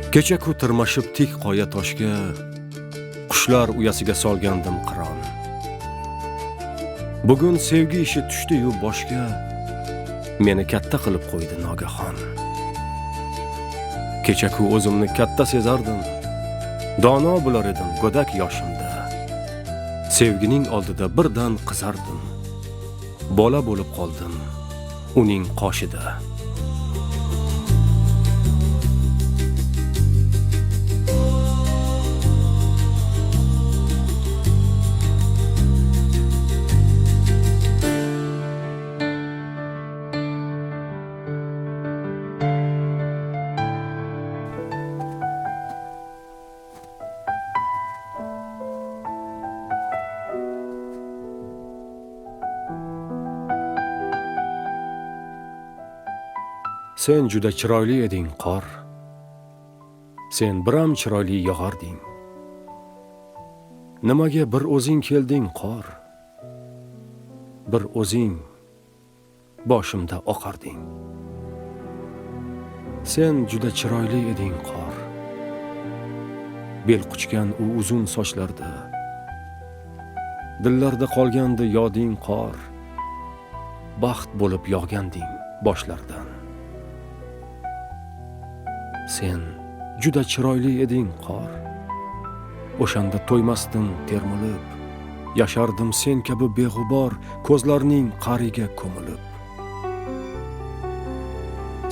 Kecha-ku tirmashib tik qoya toshga, qushlar uyasiga solgandim qiron. Bugun sevgi ishi tushdi-yu boshga, meni katta qilib qo'ydi nogahon. Kecha-ku o'zimni katta sezardim, dono bo'lar edim go'dak yoshimda. Sevgining oldida birdan qizardim, bola bo'lib qoldim uning qoshida. Sen juda chiroyli eding qor. Sen biram chiroyli yog'arding. Nimaga bir o'zing kelding qor? Bir o'zing boshimda oqarding. Sen juda chiroyli eding qor. Bel quchgan u uzun sochlarda, dillarda qolgandi yoding qor. Baxt bo'lib yog'ganding boshlardan. Sen juda chiroyli eding qor. O'shanda to'ymasdim termilib, yashardim sen kabi beg'ubor ko'zlarning qariga ko'milib.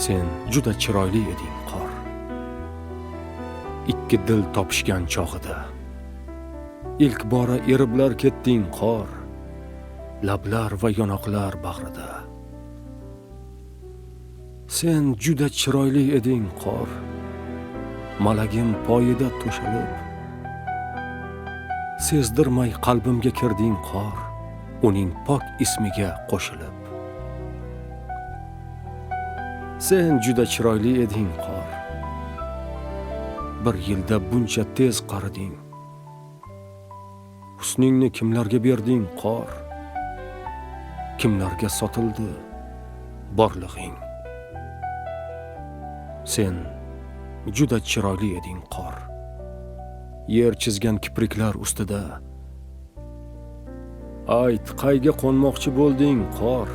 Sen juda chiroyli eding qor. Ikki dil topishgan chog'ida ilk bora eriblar ketding qor, lablar va yonoqlar bag'rida. Sen juda chiroyli eding qor, malagim poyida to'shalib, sezdirmay qalbimga kirding qor, uning pok ismiga qo'shilib. Sen juda chiroyli eding qor. Bir yilda buncha tez qariding. Husningni kimlarga berding qor? Kimlarga sotildi borlig'ing? Sen juda chiroyli eding qor. Yer chizgan kipriklar ustida ayt, qayga qo'nmoqchi bo'lding qor?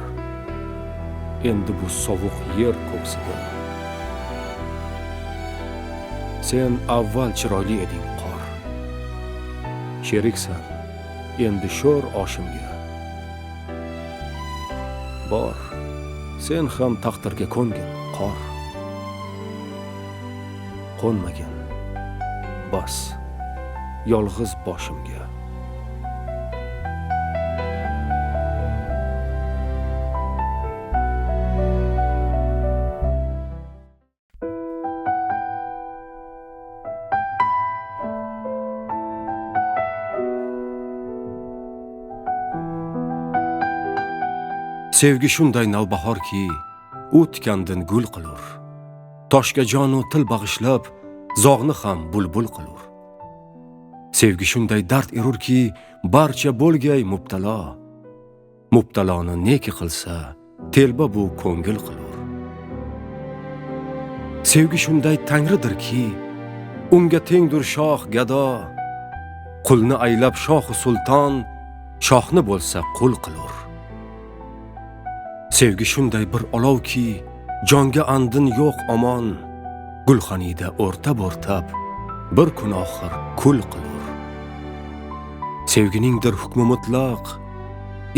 Endi bu sovuq yer ko'ksida. Sen avval chiroyli eding qor. Sheriksan endi sho'r oshimga. Bor, sen ham taqdirga ko'ngin qor. Qo'nmagin, bas, yolg'iz boshimga. Sevgi shunday navbahorki, u tikandin gul qilur. Toshga jonu til bag'ishlab, zog'ni ham bulbul qilur. Sevgi shunday dard erurki, barcha bo'lgay mubtalo. Mubtaloni neki qilsa, telba bu ko'ngil qilur. Sevgi shunday tangridirki, unga tengdur shoh gado. Qulni aylab shohu sulton, shohni bo'lsa qul qilur. Sevgi shunday bir olovki, jonga andin yo'q omon. Gulxanida o'rtab-o'rtab, bir kun oxir kul qilur. Sevginingdir hukmi mutlaq,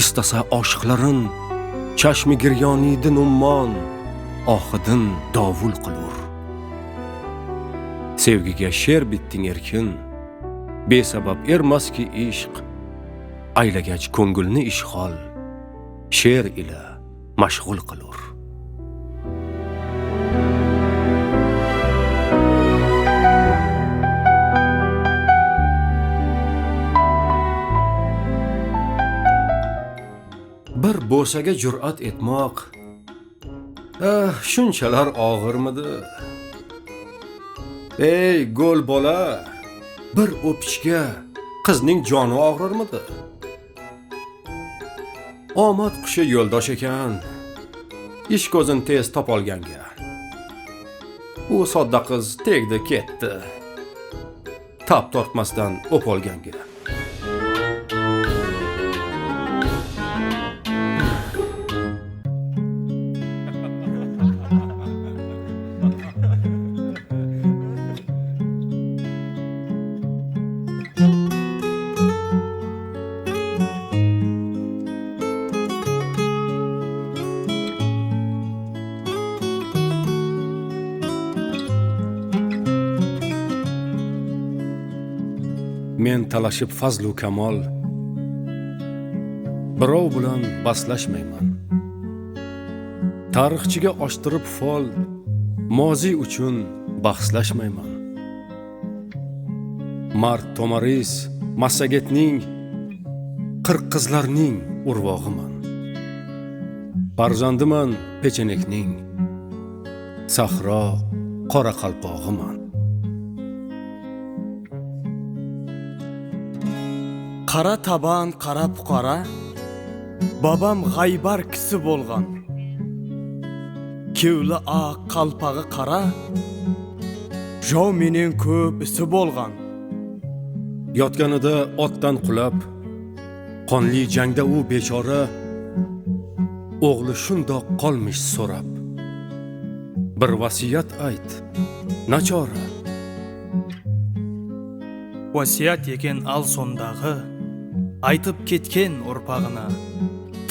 istasa oshiqlarin, chashmi giryonidin ummon, oxidin dovul qilur. Sevgiga she'r bitding erkin, besabab ermaski ishq, aylagach ko'ngilni ishg'ol, she'r ila mashg'ul qilur. Bir bo'saga jur'at etmoq, shunchalar og'irmidi? Ey go'l bola, bir o'pishga qizning joni og'rirmidi? Omad qushi yo'ldosh ekan, ish ko'zin tez topolganga. U sodda qiz tegdi ketdi. Tap tortmasdan o'polganga. Men talashib fazlu kamol birov bilan baslashmayman. Tarixchiga ochtirib fol mozi uchun bahslashmayman. Mard Tomaris Massagetning 40 qizlarning urvog'iman. Farzandiman Pechenekning sahro qora qalpog'iman. Qara taban, qara puqara, babam g'aybar kisi bo'lgan. Kevli aq, qalpag'i qara, jov menen ko'p isi bo'lgan. Yotganida otdan qulab, qonli jangda u bechora, o'g'li shundoq qolmish so'rab. Bir vasiyat ayt, nachora. Vasiyat eken al sonдағы, айтып кеткен ұрпағына,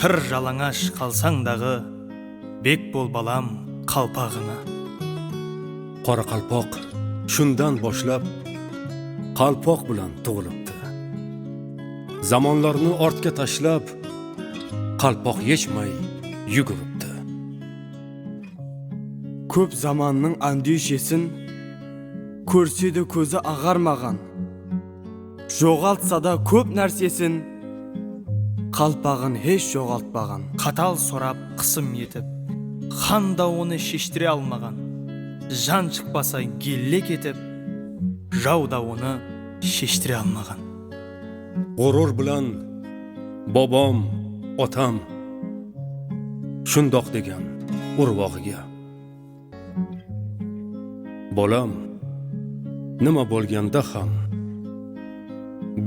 тыр жалаңаш қалсаңдағы, бек бол балам қалпағына. Qora qalpoq shundan boshlab qalpoq bilan tug'ilibdi. Zamonlarni ortga tashlab qalpoq yechmay yuguribdi. Ko'p zamonning andishesin ko'rsa da ko'zi ag'armagan. Жоғалтса да көп нәрсесін, қалпағын еш жоғалтпаған. Қатал сорап қысым етіп, хан да оны шештіре алмаған. Жан шықпаса гелле кетіп, жау да оны шештіре алмаған. G'urur bilan bobom, otam shundoq degan urvog'iga. Bolam, nima bo'lganda ham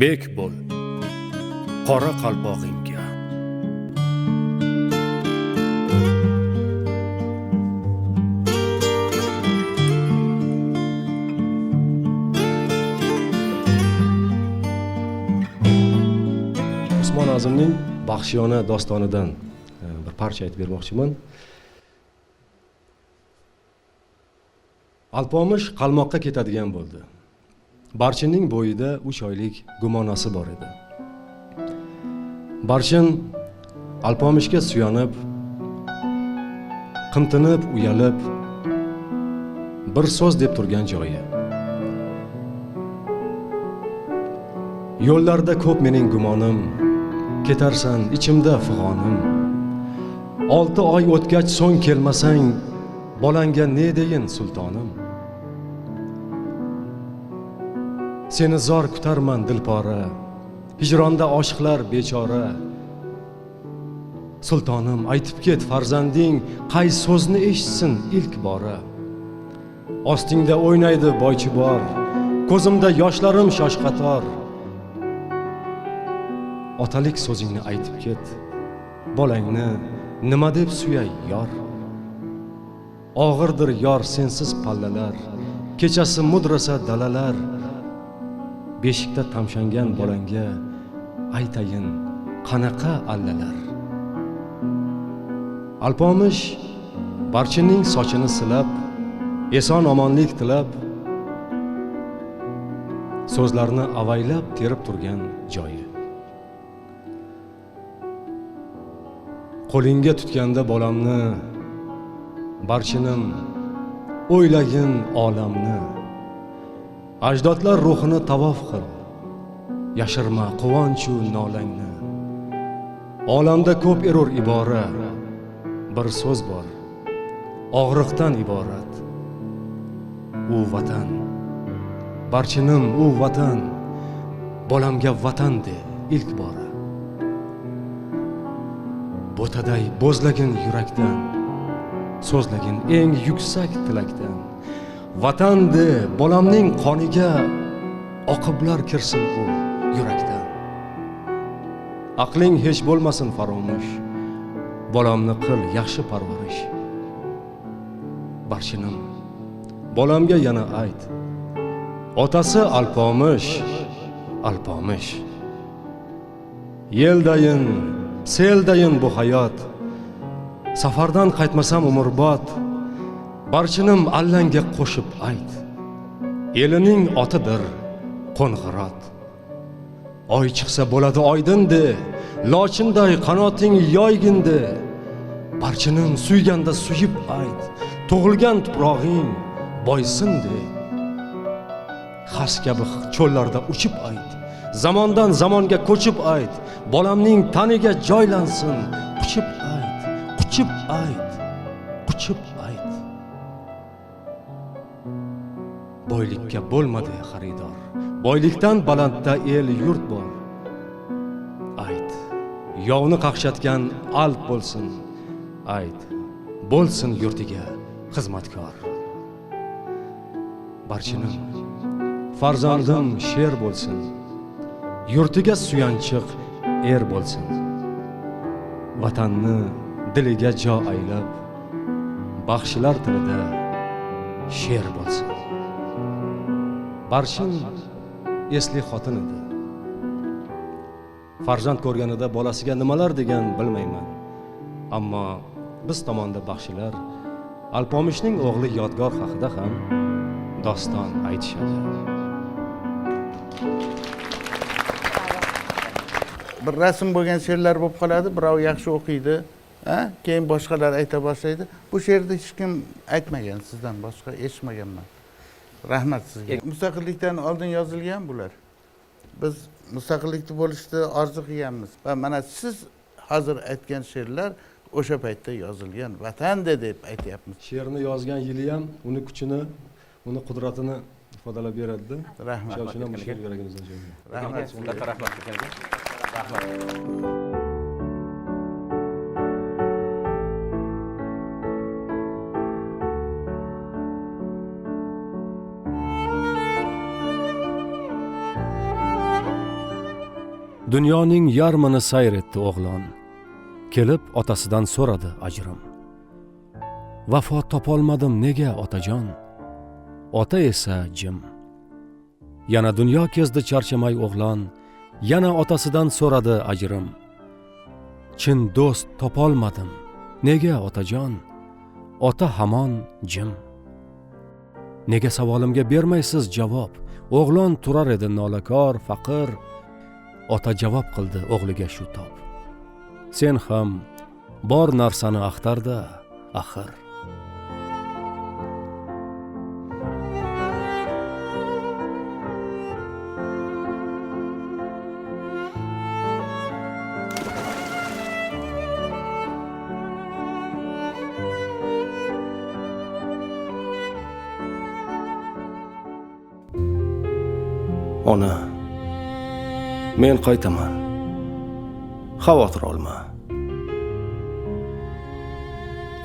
bek bo'l qora qalpog'ingga. Usmon Azimning Baxshiyona dostonidan bir parcha aytib bermoqchiman. Alpomish qalmoqqa ketadigan bo'ldi. Barchinning bo'yida 3 oylik gumonasi bor edi. Barchin Alpomishga suyanib, qimtinib, uyalib bir so'z deb turgan joyi. Yo'llarda ko'p mening gumonim, ketarsan ichimda fig'onim. 6 oy o'tgach so'ng kelmasang, bolangga ne deyin sultonim? Seni zor kutarman dilpora, hijronda oshiqlar bechora. Sultonim, aytib ket farzanding qay so'zni eshitsin ilk bora. Ostingda o'ynaydi boychi bor, ko'zimda yoshlarim shoshqator. Otalik so'zingni aytib ket, bolangni nima deb suyay yor? Og'irdir yor sensiz pallalar, kechasi mudrasa dalalar. Beshikda tamshangan bolangga aytayin qanaqa allalar. Alpomish Barchinning sochini silab, eson omonlik tilab, so'zlarni avaylab terib turgan joyi. Qo'lingga tutganda bolamni, Barchinim, o'ylagin olamni. Ajdodlar ruhini tavof qil, yashirma quvonchu nolangni. Olamda ko'p erur ibora, bir so'z bor, og'riqdan iborat. U vatan, Barchinim, u vatan, bolamga vatan de ilk bora. Bo'taday bo'zlagin yurakdan, so'zlagin eng yuksak tilakdan. Vatan de bolamning qoniga oqiblar kirsin u yurakdan. Aqling hech bo'lmasin faromush, bolamni qil yaxshi parvarish. Barchinim, bolamga yana ayt, otasi Alpomish, Alpomish. Yeldayin, seldayin bu hayot, safardan qaytmasam umrbod. Barchinim allangga qo'shib ayt, elining otidir Qo'ng'irot. Oy chiqsa bo'ladi oydin de, lochinday qanoting yoygin de. Barchinim suyganda suyib ayt, tug'ilgan tuprog'ing boysin de. Xas kabi cho'llarda uchib ayt, zamondan zamonga ko'chib ayt, bolamning taniga joylansin, quchib ayt, quchib ayt, quchib ayt. Boylikka bo'lmadi xaridor, boylikdan balandda el yurt bor. Ayt, yovni qaqshatgan alp bo'lsin, ayt, bo'lsin yurtiga xizmatkor. Barchinim, farzandim sher bo'lsin, yurtiga suyanchiq er bo'lsin. Vatanni diliga jo aylab, baxshilar tilida she'r bo'lsin. Barchin esli xotin edi. Farzand ko'rganida bolasiga nimalar degan bilmayman. Ammo biz tomonda baxshilar Alpomishning o'g'li Yodgor haqida ham doston aytishadi. Bir rasm bo'lgan she'rlar bo'lib qoladi, birov yaxshi o'qiydi, keyin boshqalar ayta boshlaydi. Bu she'rni hech kim aytmagan, sizdan boshqa eshitmaganman. Rahmat sizga. Mustaqillikdan oldin yozilgan bular. Biz mustaqillikni bo'lishni orzu qilganmiz va mana siz hozir aytgan she'rlar o'sha paytda yozilgan. Vatan deb aytyapmiz. She'rni yozgan yili ham uni kuchini, uni qudratini ifodalab beradi. Rahmat. O'sha bu she'r yuragimizdan jo'ygan. Rahmat. Rahmat. Rahmat. Dunyoning yarmini sayr etdi o'g'lon. Kelib otasidan so'radi ajrim. Vafo topolmadim nega otajon? Ota esa jim. Yana dunyo kezdi charchamay o'g'lon, yana otasidan so'radi ajrim. Chin do'st topolmadim nega otajon? Ota hamon jim. Nega savolimga bermaysiz javob? O'g'lon turar edi nolakor, faqir. Ota javob qildi o'g'liga shu tob. Sen ham bor narsani axtarda axir. Ona, men qaytaman. Xavotir olma.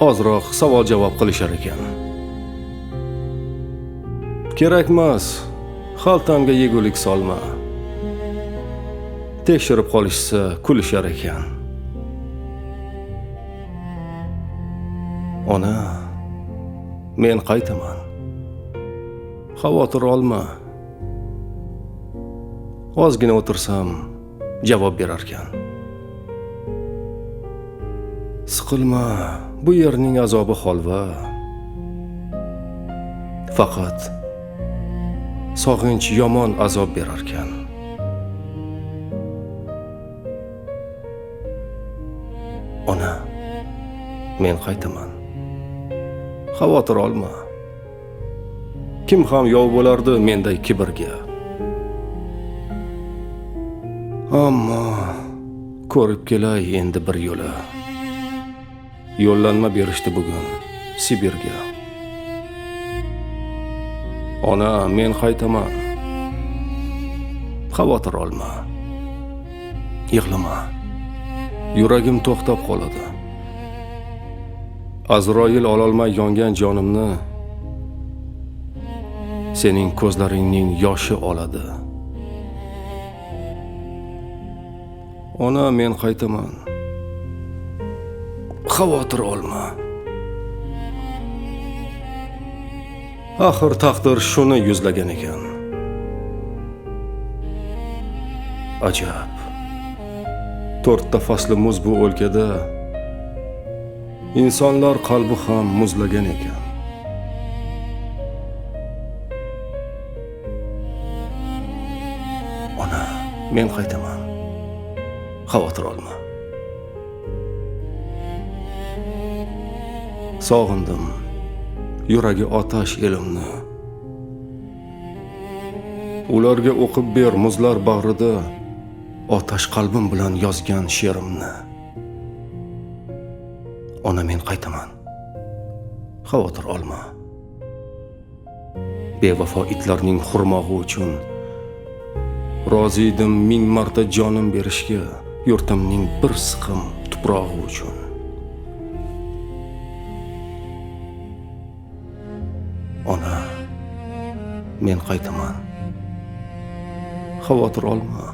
Ozroq savol-javob qilishar ekan. Kerakmas, xaltamga yegulik solma. Tekshirib qolishsa kulishar ekan. Ona, men qaytaman. Xavotir olma. Ozgina o'tirsam javob berarkan. Siqilma, bu yerning azobi holva. Faqat sog'inch yomon azob berarkan. Ona, men qaytaman. Xavotir olma. Kim ham yov bo'lardi menday kibrga. Ammo ko'rib kelay endi bir yo'la. Yo'llanma berishdi bugun Sibirga. Ona, men qaytaman. Xavotir olma. Yig'lama. Yuragim to'xtab qoladi. Azroil ololmay yongan jonimni Sening ko'zlaringning yoshi oladi. Ona, men qaytaman. Xavotir olma. Axir taqdir shuni yuzlagan ekan. Ajab. 4ta fasli muz bu o'lkada insonlar qalbi ham muzlagan ekan. Ona, men qaytaman. Xavotir olma. Sog'indim yuragi otash elimni. Ularga o'qib ber muzlar bag'rida otash qalbim bilan yozgan she'rimni. Ona, men qaytaman. Xavotir olma. Bevafo itlarning xurmog'i uchun rozi edim 1000 marta jonim berishga yurtimning bir siqim tuprog'i uchun. Ona, men qaytaman. Xavotir olma.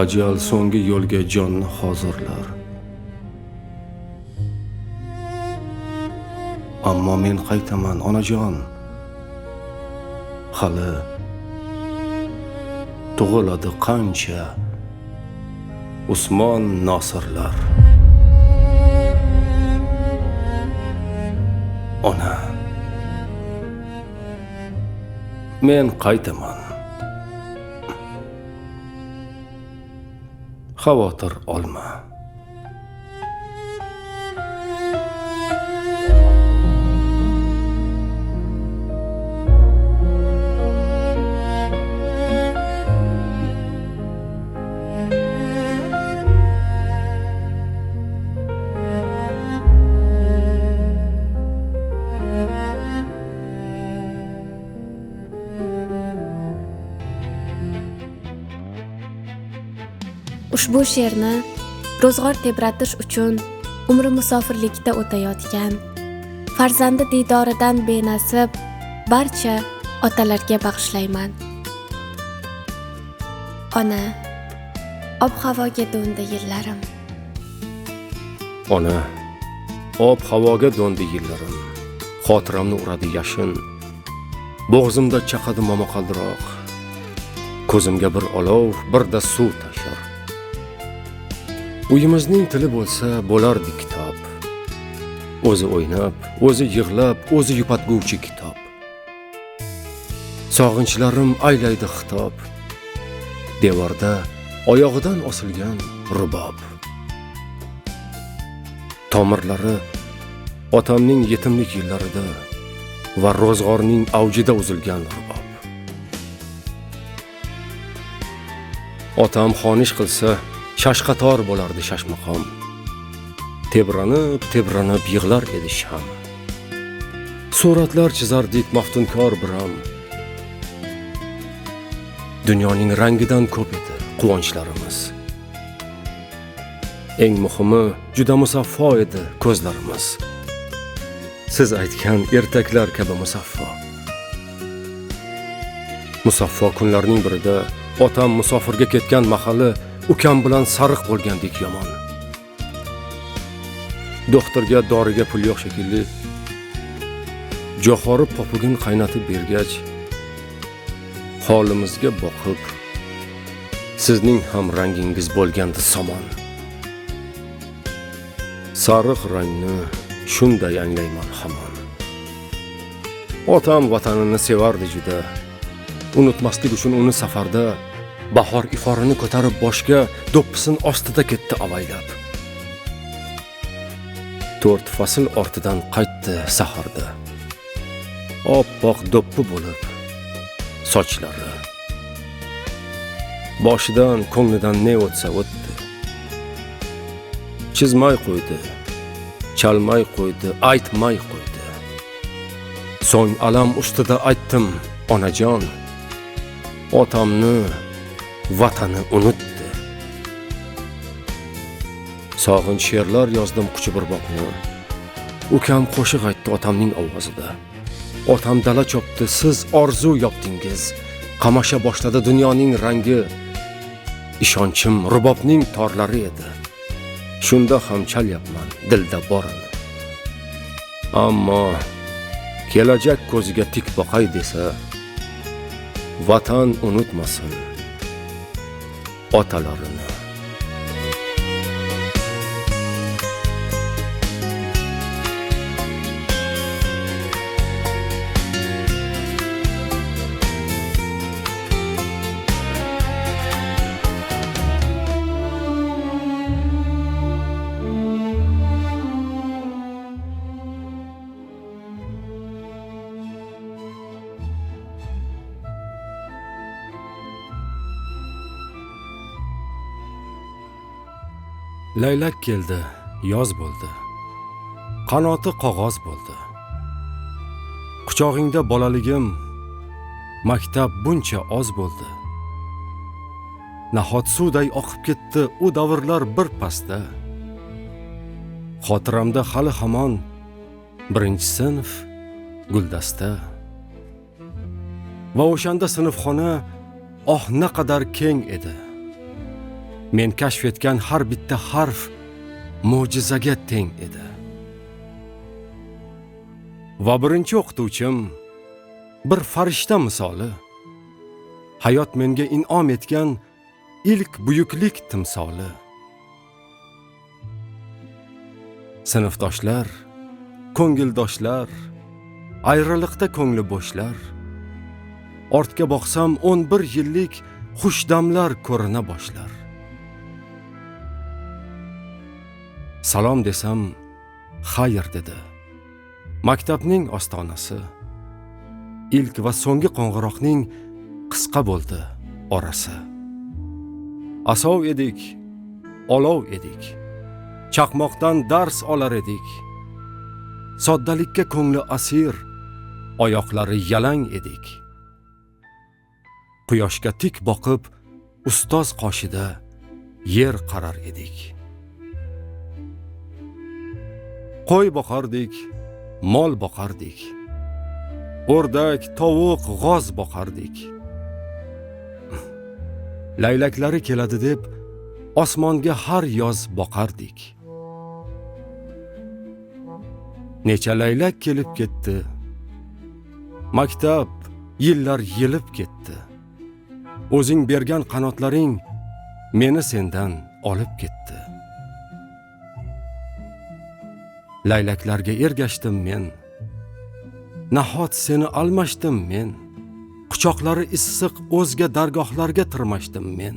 Ajal so'nggi yo'lga jonni hozirlar. Ammo men qaytaman, onajon. Hali tug'iladi qancha Usmon Nosirlar. Ona, men qaytaman. Xavotir olma. Ushbu she'rni ro'zg'or tebratish uchun umri musofirlikda o'tayotgan, farzandi diydoridan benasib barcha otalarga bag'ishlayman. Ona, ob-havoga do'ndi yillarim. Ona, ob-havoga do'ndi yillarim. Xotiramni uradi yashin. Bo'g'zimda chaqadi momaqaldiroq. Ko'zimga bir olov, bir da suv tashir. Uyimizning tili bo'lsa bo'lardi kitob. O'zi o'ynab, o'zi yig'lab, o'zi yupatguvchi kitob. Sog'inchlarim aylaydi xitob. Devorda oyog'idan osilgan rubob. Tomirlari otamning yetimlik yillarida va ro'zg'orning avjida uzilgan rubob. Otam xonish qilsa shashqator bo'lardi shashmaqom. Tebranib, tebranib yig'lar edi sham. Suratlar chizardik maftunkor biram. Dunyoning rangidan ko'p edi quvonclarimiz. Eng muhimi, juda musaffo edi ko'zlarimiz. Siz aytgan ertaklar kabi musaffo. Musaffo kunlarning birida otam musofirga ketgan mahali ukam bilan sariq bo'lgandek yomon. Doktorga doriga pul yo'q shekilli. Johori popugin qaynatib bergach, holimizga boqib, sizning ham rangingiz bo'lgandi somon. Sariq rangni shunday anglayman hamon. Otam vatanini sevardi juda. Unutmaslik uchun uni safarda bahor iforini ko'tarib boshga do'ppisin ostida ketdi avaylab. 4 fasl ortidan qaytdi saharda. Oppoq do'ppi bo'lib sochlari. Boshidan, ko'nglidan ne o'tsa o'tdi. Chizmay qo'ydi, chalmay qo'ydi, aytmay qo'ydi. So'ng alam ustida aytdim, onajon, otamni vatani unutdi. Sog'inch she'rlar yozdim quchib bir boqni. Ukam qo'shiq aytdi otamning ovozida. Otam dala chopdi, siz orzu yopdingiz. Qamasha boshladi dunyoning rangi. Ishonchim rubobning torlari edi. Shunda ham chalyapman dilda borini. Ammo kelajak ko'ziga tik boqay desa, vatan unutmasin otalarini. Laylak keldi, yoz bo'ldi. Qanoti qog'oz bo'ldi. Quchog'ingda bolaligim, maktab buncha oz bo'ldi. Nahot suvday oqib ketdi u davrlar bir pasda. Xotiramda hali hamon birinchi sinf guldasta. Va o'shanda sinfxona oh naqadar keng edi. Men kashf etgan har bitta harf mo'jizaga teng edi. Va birinchi o'qituvchim bir farishta misoli, hayot menga in'om etgan ilk buyuklik timsoli. Sinfdoshlar, ko'ngildoshlar, ayriliqda ko'ngli bo'shlar. Ortga boqsam 11 yillik xushdamlar ko'rina boshlar. Salom desam, xayr dedi. Maktabning ostonasi. Ilk va so'nggi qo'ng'iroqning qisqa bo'ldi orasi. Asov edik, olov edik. Chaqmoqdan dars olar edik. Soddalikka ko'ngli asir, oyoqlari yalang edik. Quyoshga tik boqib, ustoz qoshida yer qarar edik. Qo'y boqardik, mol boqardik. O'rdak, tovuq, g'oz boqardik. Laylaklari keladi deb osmonga har yoz boqardik. Necha laylak kelib ketdi. Maktab yillar yelib ketdi. O'zing bergan qanotlaring meni sendan olib ketdi. Laylaklarga ergashdim men. Nahot seni almashdim men. Quchoqlari issiq o'zga dargohlarga tirmashdim men.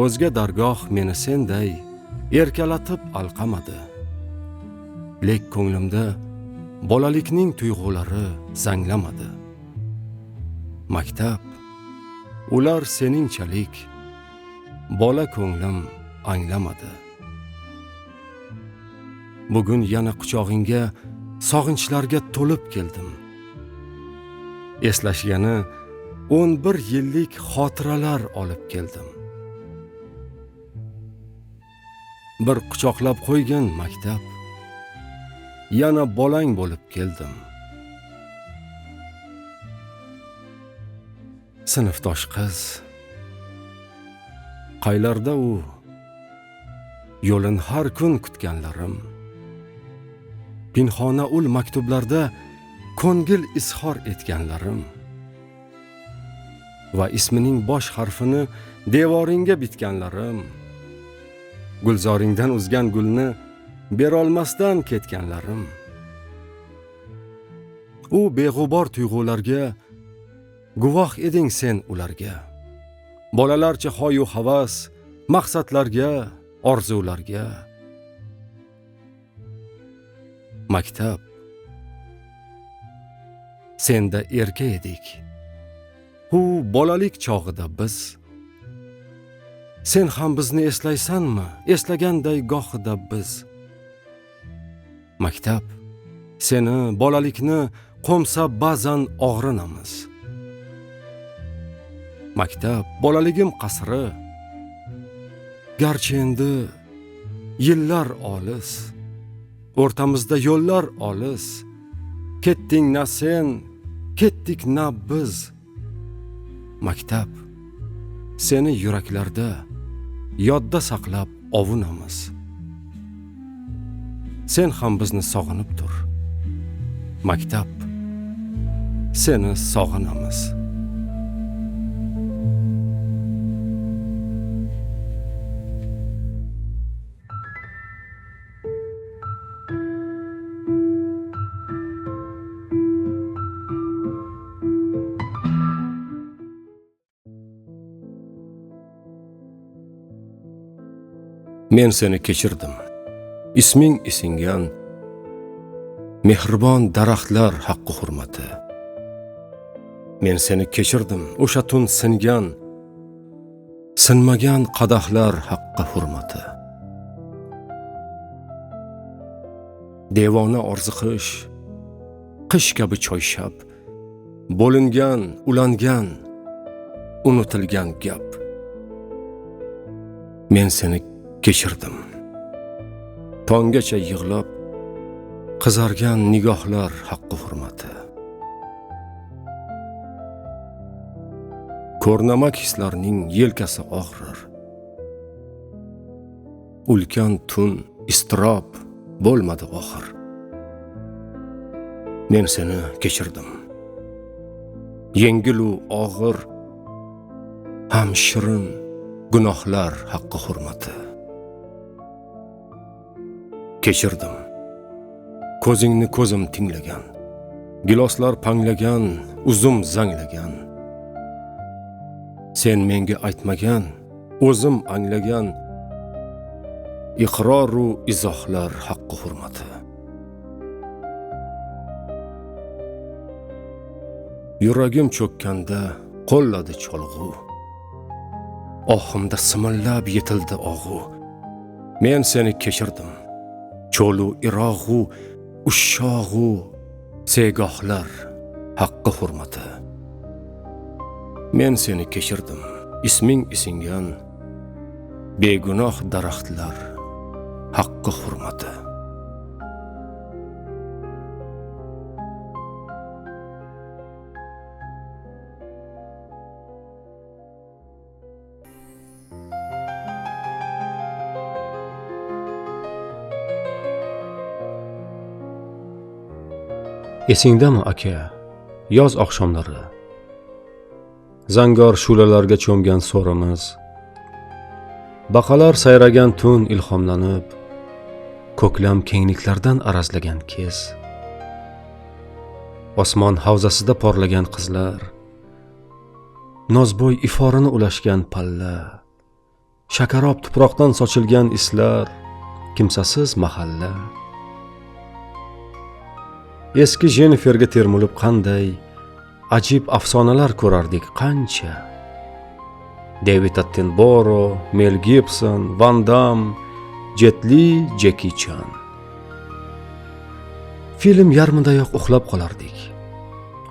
O'zga dargoh meni senday erkalatib alqamadi. Lek ko'nglimda bolalikning tuyg'ulari zanglamadi. Maktab, ular seningchalik bola ko'nglim anglamadi. Bugun yana quchog'ingga sog'inchlarga to'lib keldim. Eslashgani 11 yillik xotiralar olib keldim. Bir quchoqlab qo'ygan maktab, yana bolang bo'lib keldim. Sinfdosh qiz, qaylarda u? Yo'lin har kun kutganlarim. Pinhona ul maktublarda ko'ngil izhor etganlarim va ismining bosh harfini devoringga bitganlarim, gulzoringdan uzgan gulni berolmasdan ketganlarim. U beg'ubor tuyg'ularga guvoh eding sen ularga. Bolalarcha hoyu havas, maqsadlarga, orzularga. Maktab, senda erka edik. U bolalik chog'ida biz. Sen ham bizni eslaysanmi? Eslaganday gohida biz. Maktab, seni bolalikni qo'msab ba'zan og'rinamiz. Maktab, bolaligim qasri. Garchi endi yillar olis, o'rtamizda yo'llar olis. Ketding na sen, ketdik na biz. Maktab, seni yuraklarda yodda saqlab ovunamiz. Sen ham bizni sog'inib tur. Maktab, seni sog'inamiz. Men seni kechirdim. Isming isingan mehribon daraxtlar haqqi hurmati. Men seni kechirdim, o'sha tun singan, sinmagan qadahlar haqqi hurmati. Devona orziqish, qish kabi choyshab, bo'lingan, ulangan, unutilgan gap. Men seni kechirdim. Tonggacha yig'lab, qizargan nigohlar haqqi hurmati. Ko'rnamak hislarning yelkasi og'rir. Ulkan tun iztirob bo'lmadi oxir. Men seni kechirdim. Yengil u og'ir, ham shirin gunohlar haqqi hurmati. Kechirdim. Ko'zingni ko'zim tinglagan, giloslar panglagan, uzum zanglagan. Sen menga aytmagan, o'zim anglagan iqroru izohlar haqqi hurmati. Yuragim cho'kkanda qo'lladi cholg'u. Ohimda simillab yetildi og'u. Men seni kechirdim. Cho'lu Irog'u, usshog'u, segohlar haqqi hurmati. Men seni kechirdim. Isming isingan begunoh daraxtlar haqqi hurmati. Esingdami aka, yoz oqshomlari zangor shu'lalarga cho'mgan so'rimiz, baqalar sayragan tun ilhomlanib, ko'klam kengliklardan arazlagan kez, osmon havzasida porlagan qizlar, nozbo'y iforini ulashgan palla, shakarob tuproqdan sochilgan islar, kimsasiz mahalla. Eski Jenniferga termulib qanday ajib afsonalar ko'rardik qancha. David Attenborough, Mel Gibson, Van Damme, Jet Li, Jackie Chan. Film yarmidayoq uxlab qolardik.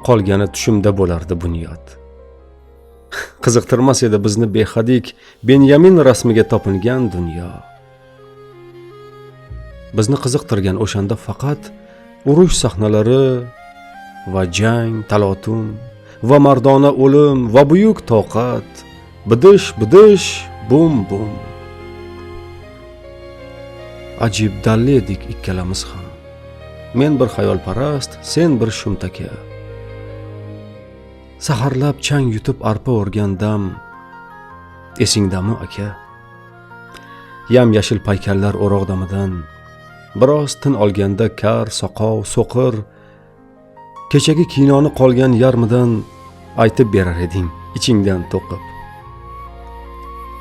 Qolgani tushimda bo'lardi bunyod. Qiziqtirmas edi bizni behadik Benyamin rasmiga topingan dunyo. Bizni qiziqtirgan o'shanda faqat urush sahnalari va jang, talotum va mardona o'lim va buyuk toqat, bidish bidish, bum bum. Ajib dalli edik ikkalamiz ham. Men bir xayolparast, sen bir shumtaka. Saharlab chang yutib arpa o'rgan dam esingdami aka? Yam yashil paykallar o'roq damidan biroz tin olganda kar, soqov, so'qir kechagi kinoni qolgan yarmidan aytib berar eding ichingdan to'qib.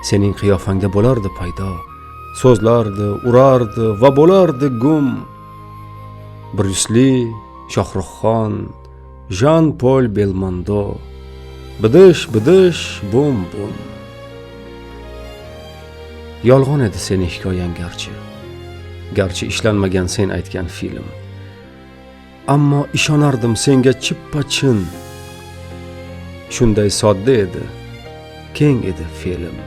Sening qiyofangda bo'lardi paydo, so'zlardi, urardi va bo'lardi gum. Bryus Li, Shohruxxon, Jean-Paul Belmondo, bidish bidish, bum bum. Yolg'on edi seni hikoyang garchi. Garchi ishlanmagan sen aytgan film. Ammo ishonardim senga chippa-chin. Shunday sodda edi, keng edi film.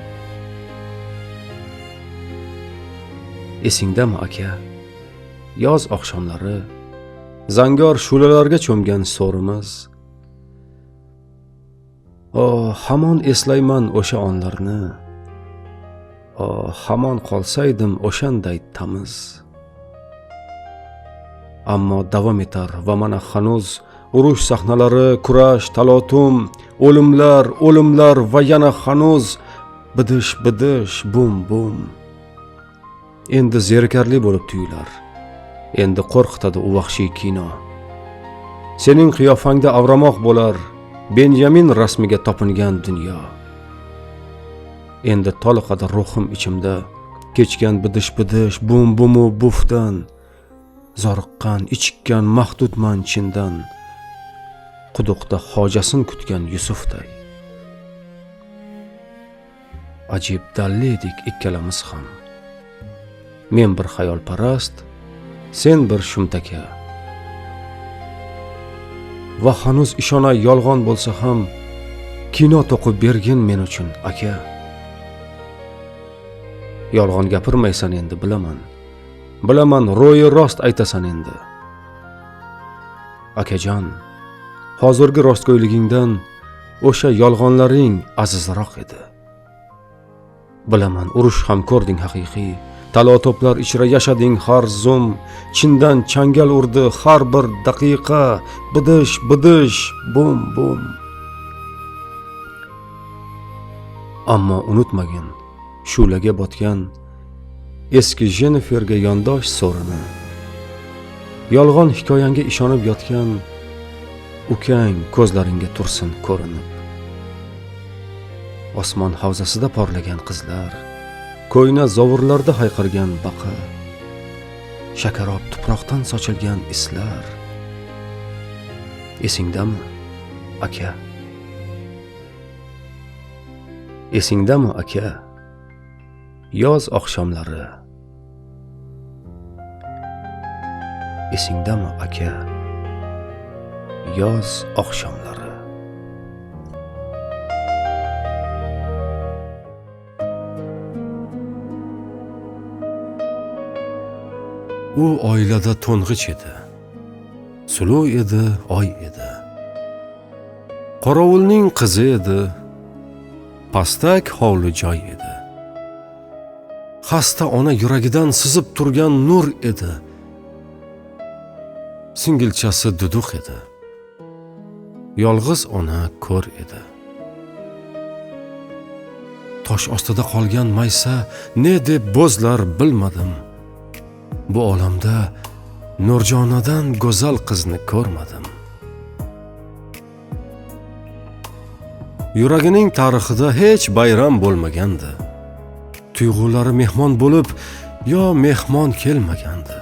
Esingdami aka? Yoz oqshomlari Zangor shu'lalarga cho'mgan so'rimiz. Oh, hamon eslayman o'sha onlarni. Oh, hamon qolsaydim o'shanday tamiz. Ammo davom etar va mana hanuz urush sahnalari, kurash, talotum, o'limlar, o'limlar va yana hanuz bidish bidish, bum bum. Endi zerikarli bo'lib tuyular. Endi qo'rqitadi u vahshiy kino. Sening qiyofangda avramoq bo'lar Benjamin rasmiga topingan dunyo. Endi toliqadi ruhim ichimda kechgan bidish bidish, bum bumu bufdan. Zoriqqan, ichikkan mahdudman chindan. Quduqda hojasin kutgan Yusufday. Ajib dalli edik ikkalamiz ham. Men bir xayolparast, sen bir shumtaka. Va hanuz ishonay yolg'on bo'lsa ham, kino to'qib bergin men uchun aka. Yolg'on gapirmaysan endi, bilaman. Bilaman, ro'yi rost aytasan endi. Akajon, hozirgi rostgo'yligingdan o'sha yolg'onlaring azizroq edi. Bilaman, urush ham ko'rding haqiqiy. Talotoplar ichra yashading har zum, chindan changal urdi har bir daqiqa, bidish bidish, bum bum. Ammo unutmagin shu'laga botgan eski Jenniferga yondosh so'rini. Yolg'on hikoyangga ishonib yotgan ukang ko'zlaringga tursin ko'rinib. Osmon havzasida porlagan qizlar, ko'yna zovurlarda hayqirgan baqa, shakarob tuproqdan sochilgan islar. Esingdami, aka? Esingdami, aka? Yoz oqshomlari. Esingdami, aka? Yoz oqshomlari. U oilada to'ng'ich edi. Suluv edi, oy edi. Qorovulning qizi edi. Pastak hovli joy edi. Xasta ona yuragidan sizib turgan nur edi. Singilchasi duduq edi. Yolg'iz ona ko'r edi. Tosh ostida qolgan maysa ne deb bo'zlar bilmadim. Bu olamda Nurjonadan go'zal qizni ko'rmadim. Yuragining tarixida hech bayram bo'lmagandi. Tuyg'ulari mehmon bo'lib, yo mehmon kelmagandi.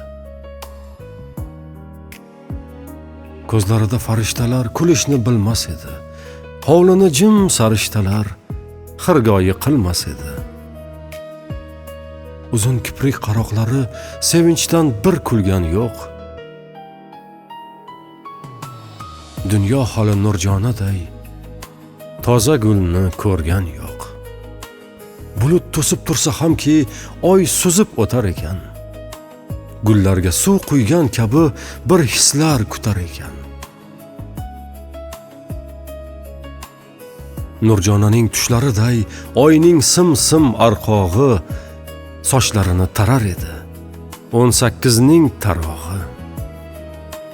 Ko'zlarida farishtalar kulishni bilmas edi. Hovlini jim sarishtalar xirgoyi qilmas edi. Uzun kiprik qaroqlari sevinchdan bir kulgan yo'q. Dunyo holi Nurjonaday toza gulni ko'rgan yo'q. Bulut to'sib tursa hamki oy suzib o'tar ekan. Gullarga suv quygan kabi bir hislar kutar ekan. Nurjonaning tushlariday oyning sim-sim arqog'i sochlarini tarar edi. 18ning tarog'i.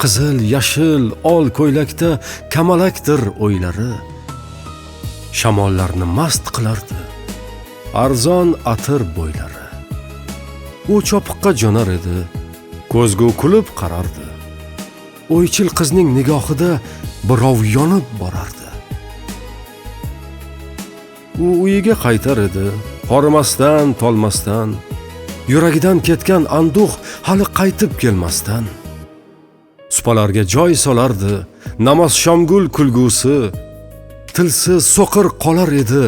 Qizil, yashil, ol ko'ylakda kamalakdir o'ylari. Shamollarni mast qilardi arzon atir bo'ylari. U chopiqqa jo'nar edi, ko'zgu kulib qarardi. O'ychil qizning nigohida birov yonib borardi. U uyiga qaytar edi, horimasdan, tolmasdan. Yuragidan ketgan anduh hali qaytib kelmasdan. Supalarga joy solardi namozshomgul kulgusi. Tilsiz so'qir qolar edi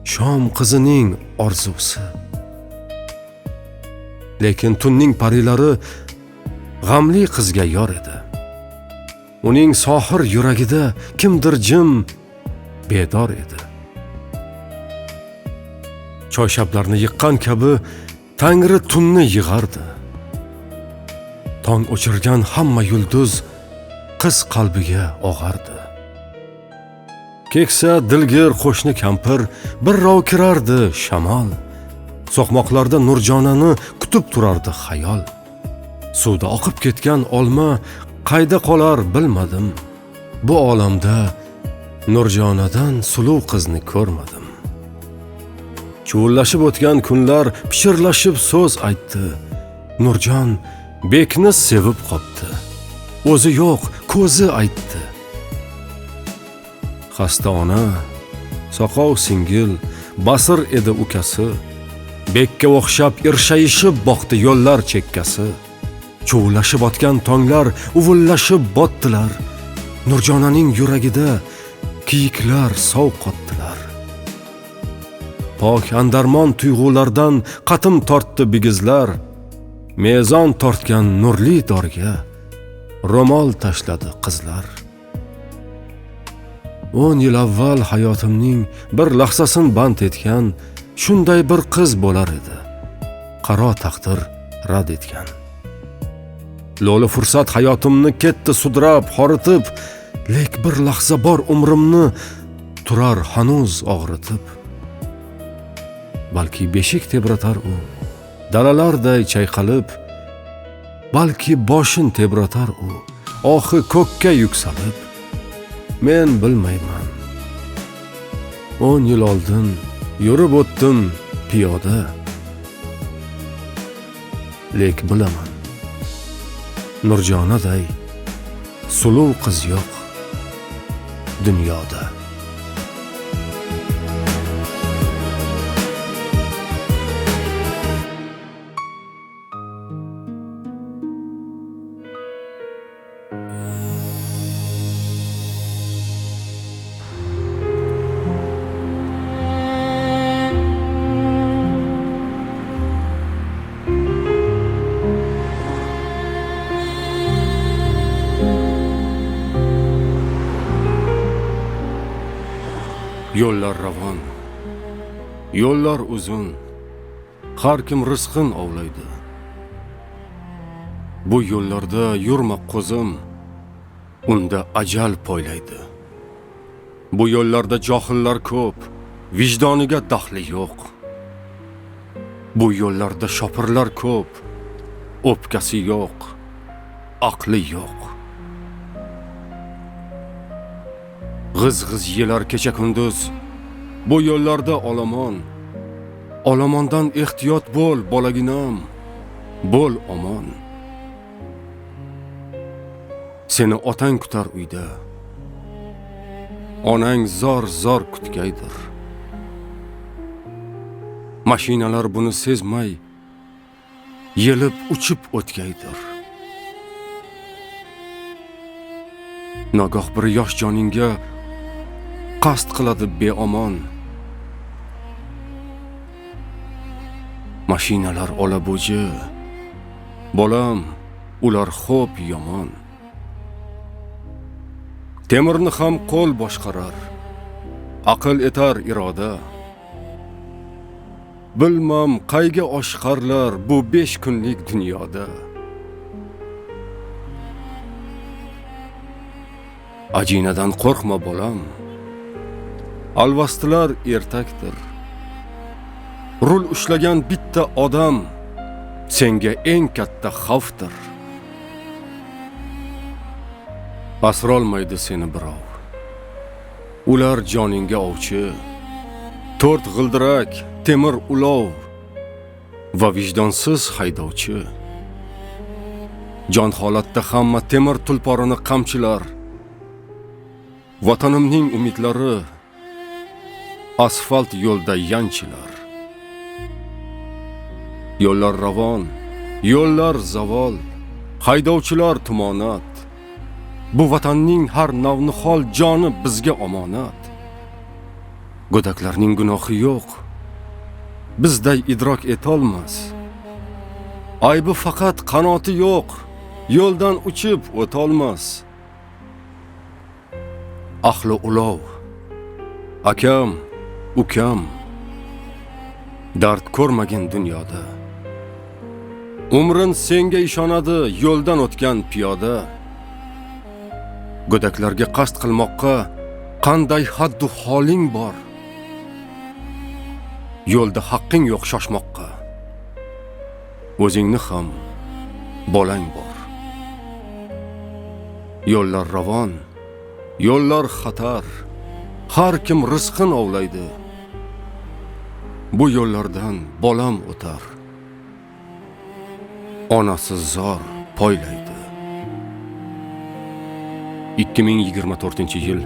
Shom qizining orzusi. Lekin tunning parilari g'amli qizga yor edi. Uning sohir yuragida kimdir jim bedor edi. Choyshablarni yiqqan kabi Tangri tunni yig'ardi. Tong o'chirgan hamma yulduz qiz qalbiga og'ardi. Keksa dilgir qo'shni kampir birrov kirardi shamol. So'qmoqlarda Nurjonani kutib turardi xayol. Suvda oqib ketgan olma qayda qolar bilmadim. Bu olamda Nurjonadan suluv qizni ko'rmadim. Chuvillashib o'tgan kunlar pichirlashib so'z aytdi. Nurjon bekni sevib qopti. O'zi yo'q, ko'zi aytdi. Xasta ona, soqov singil, basir edi ukasi. Bekka o'xshab irshayishib boqdi yo'llar chekkasi. Chuvillashib otgan tonglar uvillashib botdilar. Nurjonaning yuragida kiyiklar sovqotdilar. Pok andarmon tuyg'ulardan qatim tortdi bigizlar. Mezon tortgan nurli dorga ro'mol tashladi qizlar. 10 yil avval hayotimning bir lahzasin band etgan shunday bir qiz bo'lar edi. Qaro taqdir rad etgan. Lo'li fursat hayotimni ketdi sudrab, horitib, lek bir lahza bor umrimni turar hanuz og'ritib. Balki beshik tebratar u, dalalarday chayqalib, balki boshin tebratar u, ohi ko'kka yuksalib. Men bilmayman. 10 yil oldin yurib o'tdim piyoda. Lek bilaman, Nurjonaday suluv qiz yo'q dunyoda. Yo'llar ravon, yo'llar uzun, har kim rizqin ovlaydi. Bu yo'llarda yurma qo'zim, unda ajal poylaydi. Bu yo'llarda johillar ko'p, vijdoniga daxli yo'q. Bu yo'llarda shopirlar ko'p, o'pkasi yo'q, aqli yo'q. G'iz-g'iz yelar kecha kunduz, bu yo'llarda olomon. Olomondan ehtiyot bo'l bolaginam, bo'l omon. Seni otang kutar uyda, onang zor-zor kutgaydir. Mashinalar buni sezmay, yelib uchib o'tgaydir. Nogoh bir yosh joningga qasd qiladi beomon. Mashinalar ola bo'ji, bolam, ular xo'p yomon. Temirni ham qo'l boshqarar, aql etar iroda. Bilmam qayga oshqarlar bu 5 kunlik dunyoda. Ajinadan qo'rqma bolam, alvastilar ertakdir. Rul ushlagan bitta odam senga eng katta xavfdir. Asrolmaydi seni birov, ular joningga ovchi. 4 g'ildirak, temir ulov va vijdonsiz haydovchi. Jon holatda hamma temir tulporini qamchilar. Vatanimning umidlari asfalt yo'lda yanchilar. Yo'llar ravon, yo'llar zavol, haydovchilar tumonat. Bu vatanning har navnihol joni bizga omonat. Go'daklarning gunohi yo'q, bizday idrok etolmas. Aybi faqat qanoti yo'q, yo'ldan uchib o'tolmas. Ahli ulov, akam, ukam, dard ko'rmagin dunyoda. Umrin senga ishonadi yo'ldan o'tgan piyoda. Go'daklarga qasd qilmoqqa qanday haddu holing bor? Yo'lda haqqing yo'q shoshmoqqa. O'zingni ham bolang bor. Yo'llar ravon, yo'llar xatar. Har kim rizqin ovlaydi. Bu yo'llardan bolam o'tar. Onasi zor poylaydi. 2024-yil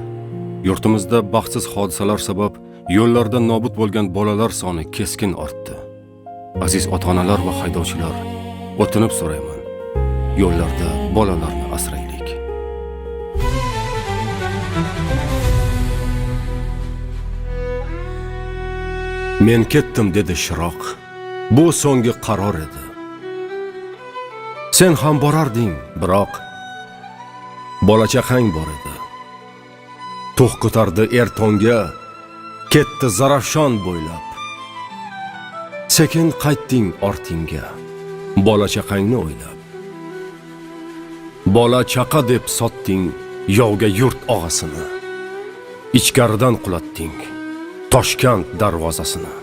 yurtimizda baxtsiz hodisalar sabab yo'llarda nobud bo'lgan bolalar soni keskin ortdi. Aziz ota-onalar va haydovchilar, o'tinib so'rayman, yo'llarda bolalarni asraylik. Men ketdim dedi Shiroq. Bu so'nggi qaror edi. Sen ham borarding, biroq bola chaqang bor edi. Tug' ko'tardi ertonga, ketdi Zarafshon bo'ylab. Sekin qaytding ortingga, bola chaqangni o'ylab. Bola chaqa deb sotding yovga yurt og'asini. Ichkaridan qulatding Toshkent darvozasini.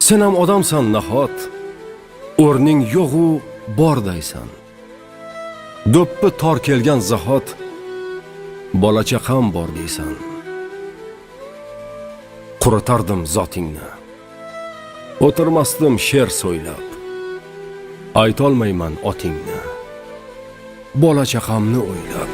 Sen ham odamsan nahot, o'rning yo'g'u bordaysan. Do'ppi tor kelgan zahot, bola chaqam bor deysan. Quritardim zotingni, o'tirmasdim she'r so'ylab. Aytolmayman otingni, bola chaqamni o'ylab.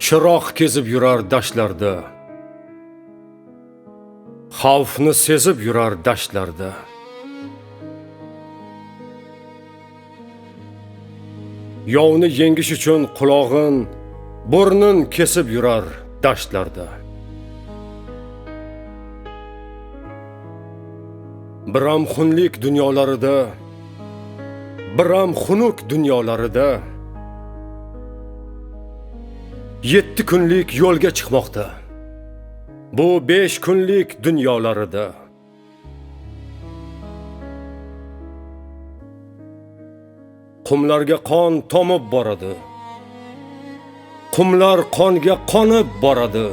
Chiroq kezib yurar dashtlarda, xavfni sezib yurar dashtlarda. Yovni yengish uchun qulog'in, burnin kesib yurar dashtlarda. Biram xunlik dunyolarida, biram xunuk dunyolarida 7 kunlik yo'lga chiqmoqda. Bu 5 kunlik dunyolarida. Qumlarga qon tomib boradi. Qumlar qonga qonib boradi.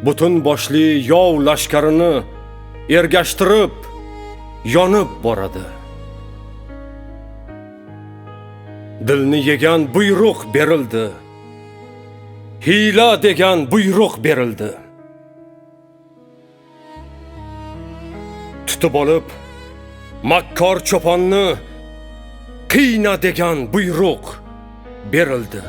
Butun boshli yov lashkarini ergashtirib yonib boradi. Dilni yegan buyruq berildi. Hiyla degan buyruq berildi. Tutib olib makkor cho'ponni qiyna degan buyruq berildi.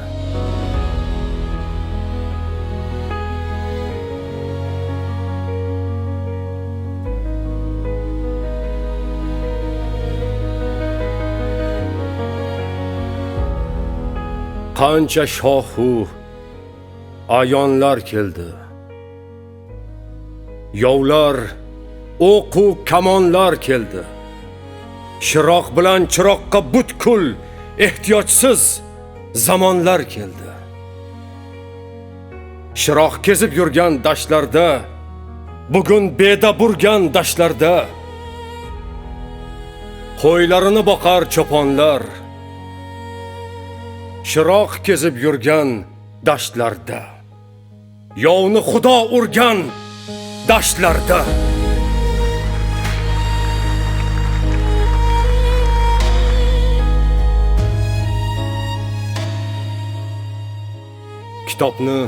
Qancha shohu ayonlar keldi. Yovlar, o'qu kamonlar keldi. Shiroq bilan chiroqqa butkul ehtiyojsiz zamonlar keldi. Shiroq kezib yurgan dashtlarda, bugun beda burgan dashtlarda qo'ylarini boqar cho'ponlar. Shiroq kezib yurgan dashtlarda, yovni Xudo urgan dashtlarda. Kitobni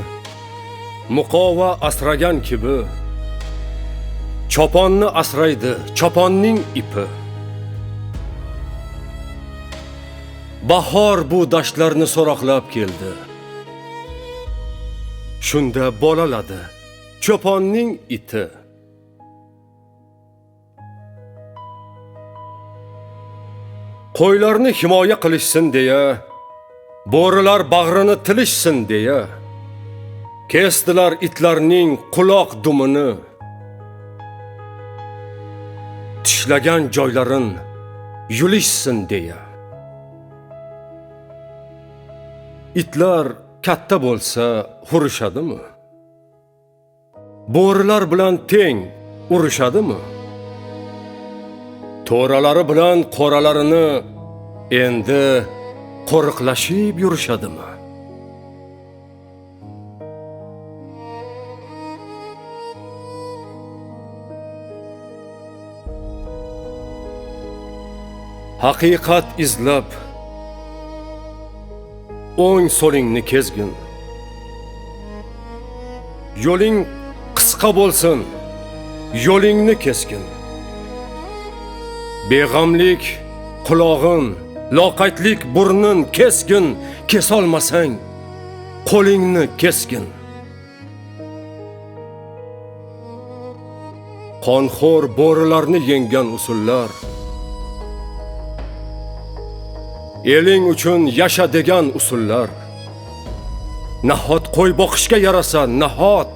muqova asragan kibi choponni asraydi choponning ipi. Bahor bu dashtlarni so'roqlab keldi. Shunda bolaladi cho'ponning iti. Qo'ylarni himoya qilishsin deya, bo'rilar bag'rini tilishsin deya, kesdilar itlarning quloq dumini. Tishlagan joylarin yulishsin deya. Itlar katta bo'lsa hurishadimi? Bo'rilar bilan teng urushadimi? To'ralari bilan qoralarini endi qo'riqlashib yurishadimi? Haqiqat izlab o'ng so'lingni kezgin. Yo'ling qisqa bo'lsin, yo'lingni kesgin. Beg'amlik qulog'in, loqaydlik burnin kesgin, kesolmasang qo'lingni kesgin. Qonxo'r bo'rilarni yenggan usullar, eling uchun yasha degan usullar. Nahot qo'y boqishga yarasa, nahot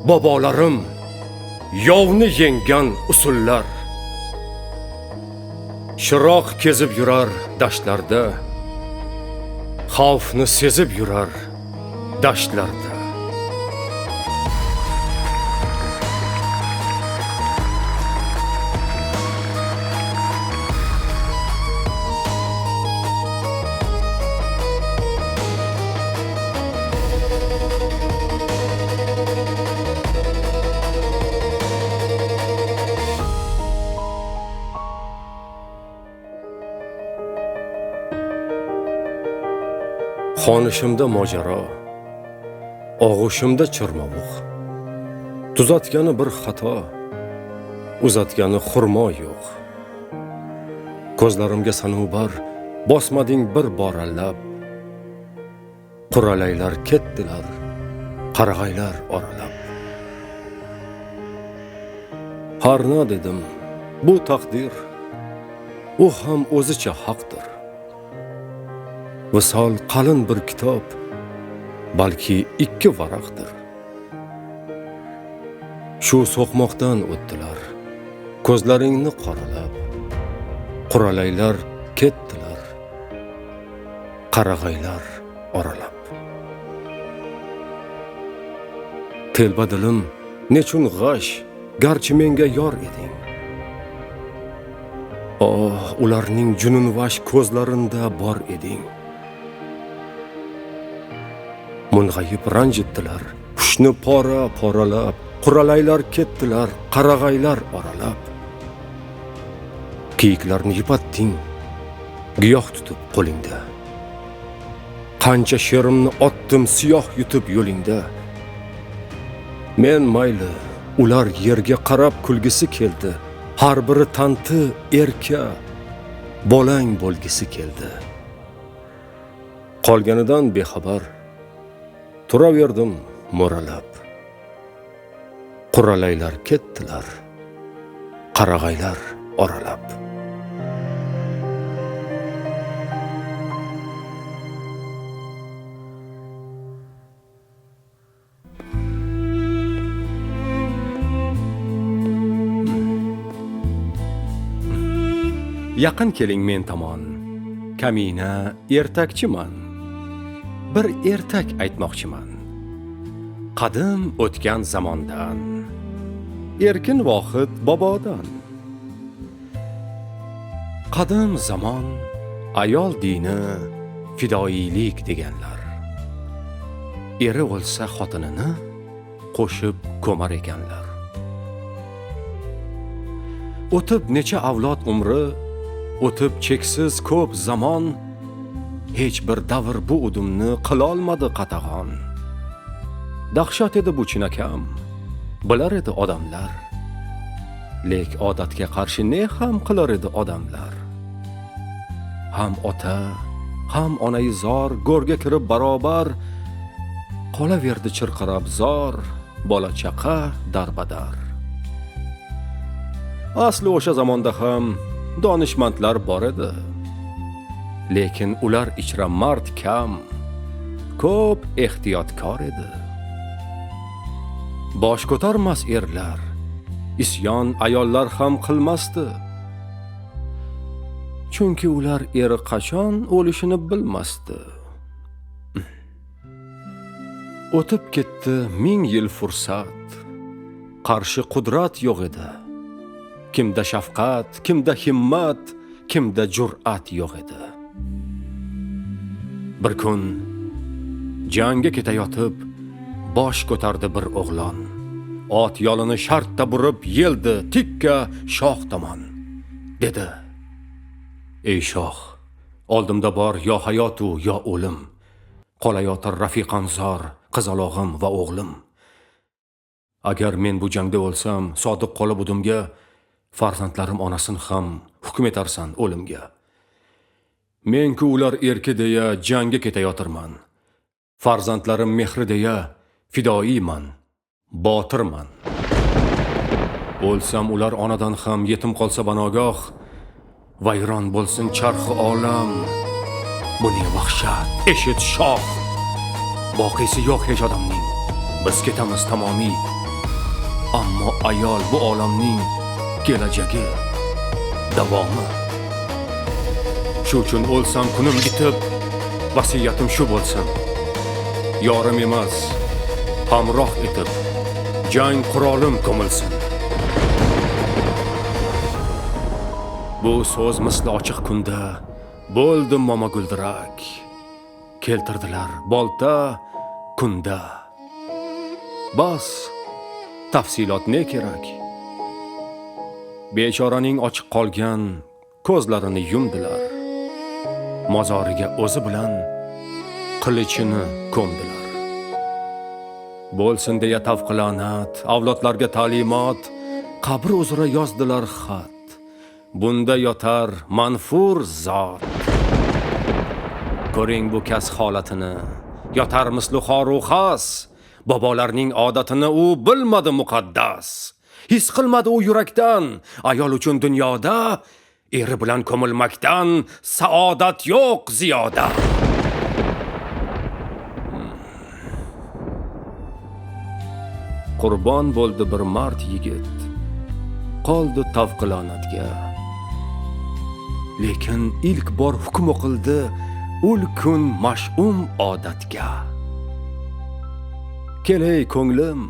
bobolarim yovni yenggan usullar. Shiroq kezib yurar dashtlarda, xavfni sezib yurar dashtlarda. Xonishimda mojaro, og'ushimda chirmovuq. Tuzatgani bir xato, uzatgani xurmo yo'q. Ko'zlarimga sanubar bosmading bir boralab. Quralaylar ketdilar, qarag'aylar oralab. Harna dedim, bu taqdir, u ham o'zicha haqdir. Visol qalin bir kitob, balki 2 varaqdir. Shu so'qmoqdan o'tdilar, ko'zlaringni qoralab. Quralaylar ketdilar, qarag'aylar oralab. Telba dilim nechun g'ash, garchi menga yor eding. Oh, ularning jununvash ko'zlarinda bor eding. Mung'ayib ranjitdilar, hushni pora poralab, quralaylar ketdilar, qarag'aylar oralab. Kiyiklarni yupatding, giyoh tutib qo'lingda. Qancha she'rimni otdim siyoh yutib yo'lingda. Men mayli, ular yerga qarab kulgisi keldi. Har biri tanti erka, bolang bo'lgisi keldi. Qolganidan bexabar turaverdim mo'ralab. Quralaylar ketdilar, qarag'aylar oralab. Yaqin keling men tomon, kamina ertakchiman. Bir ertak aytmoqchiman. Qadim o'tgan zamondan, Erkin Vohid bobodan. Qadim zamon ayol dini fidoilik deganlar. Eri o'lsa xotinini qo'shib ko'mar ekanlar. O'tib necha avlod umri, o'tib cheksiz ko'p zamon, hech bir davr bu udumni qilolmadi qatag'on. Dahshat edi bu chinakam, bilar edi odamlar. Lek odatga qarshi ne ham qilar edi odamlar. Ham ota, ham onaizor go'rga kirib barobar Qolaverdi chirqirab zor, bola chaqa darbadar. Asli o'sha zamonda ham donishmandlar bor edi. Lekin ular ichra mard kam, ko'p ehtiyotkor edi. Bosh ko'tarmas erlar, isyon ayollar ham qilmasdi. Chunki ular eri qachon o'lishini bilmasdi. O'tib ketdi 1000 yil fursat. Qarshi qudrat yo'q edi. Kimda shafqat, kimda himmat, kimda jur'at yo'q edi. Bir kun jangga ketayotib bosh ko'tardi bir o'g'lon. Ot yolini shartta burib yeldi tikka shoh tomon. Dedi: "Ey shoh, oldimda bor yo hayotu yo o'lim. Qolayotir rafiqam zor, qizalog'im va o'g'lim. Agar men bu jangda o'lsam, sodiq qolib udumga, farzandlarim onasin ham hukm etarsan o'limga. Men-ku ular erki deya jangga ketayotirman. Farzandlarim mehri deya fidoiyman, botirman. O'lsam ular onadan ham yetim qolsa banogoh, vayron bo'lsin charxi olam. Bu ne vahshat, eshit shoh. Boqiysi yo'q hech odamning. Biz ketamiz tamomiy. Ammo ayol bu olamning kelajagi, davomi. Shu uchun o'lsam kunim bitib, vasiyatim shu bo'lsin. Yorim emas, hamroh etib, jang qurolim ko'milsin." Bu so'z misli ochiq kunda bo'ldi momaguldirak. Keltirdilar bolta kunda. Bas, tafsilot ne kerak? Bechoraning ochiq qolgan ko'zlarini yumdilar. Mozoriga o'zi bilan qilichini ko'mdilar. Bo'lsin deya tavqilonat, avlodlarga ta'limot, qabr uzra yozdilar xat. Bunda yotar manfur zot. Ko'ring bu kas holatini, yotar misli xoru xas. Bobolarning odatini u bilmadi muqaddas. His qilmadi u yurakdan, ayol uchun dunyoda eri bilan ko'milmakdan saodat yo'q ziyoda. Qurbon bo'ldi bir mard yigit, qoldi tavqilonatga. Lekin ilk bor hukm o'qildi ul kun mash'um odatga. Kelay ko'nglim,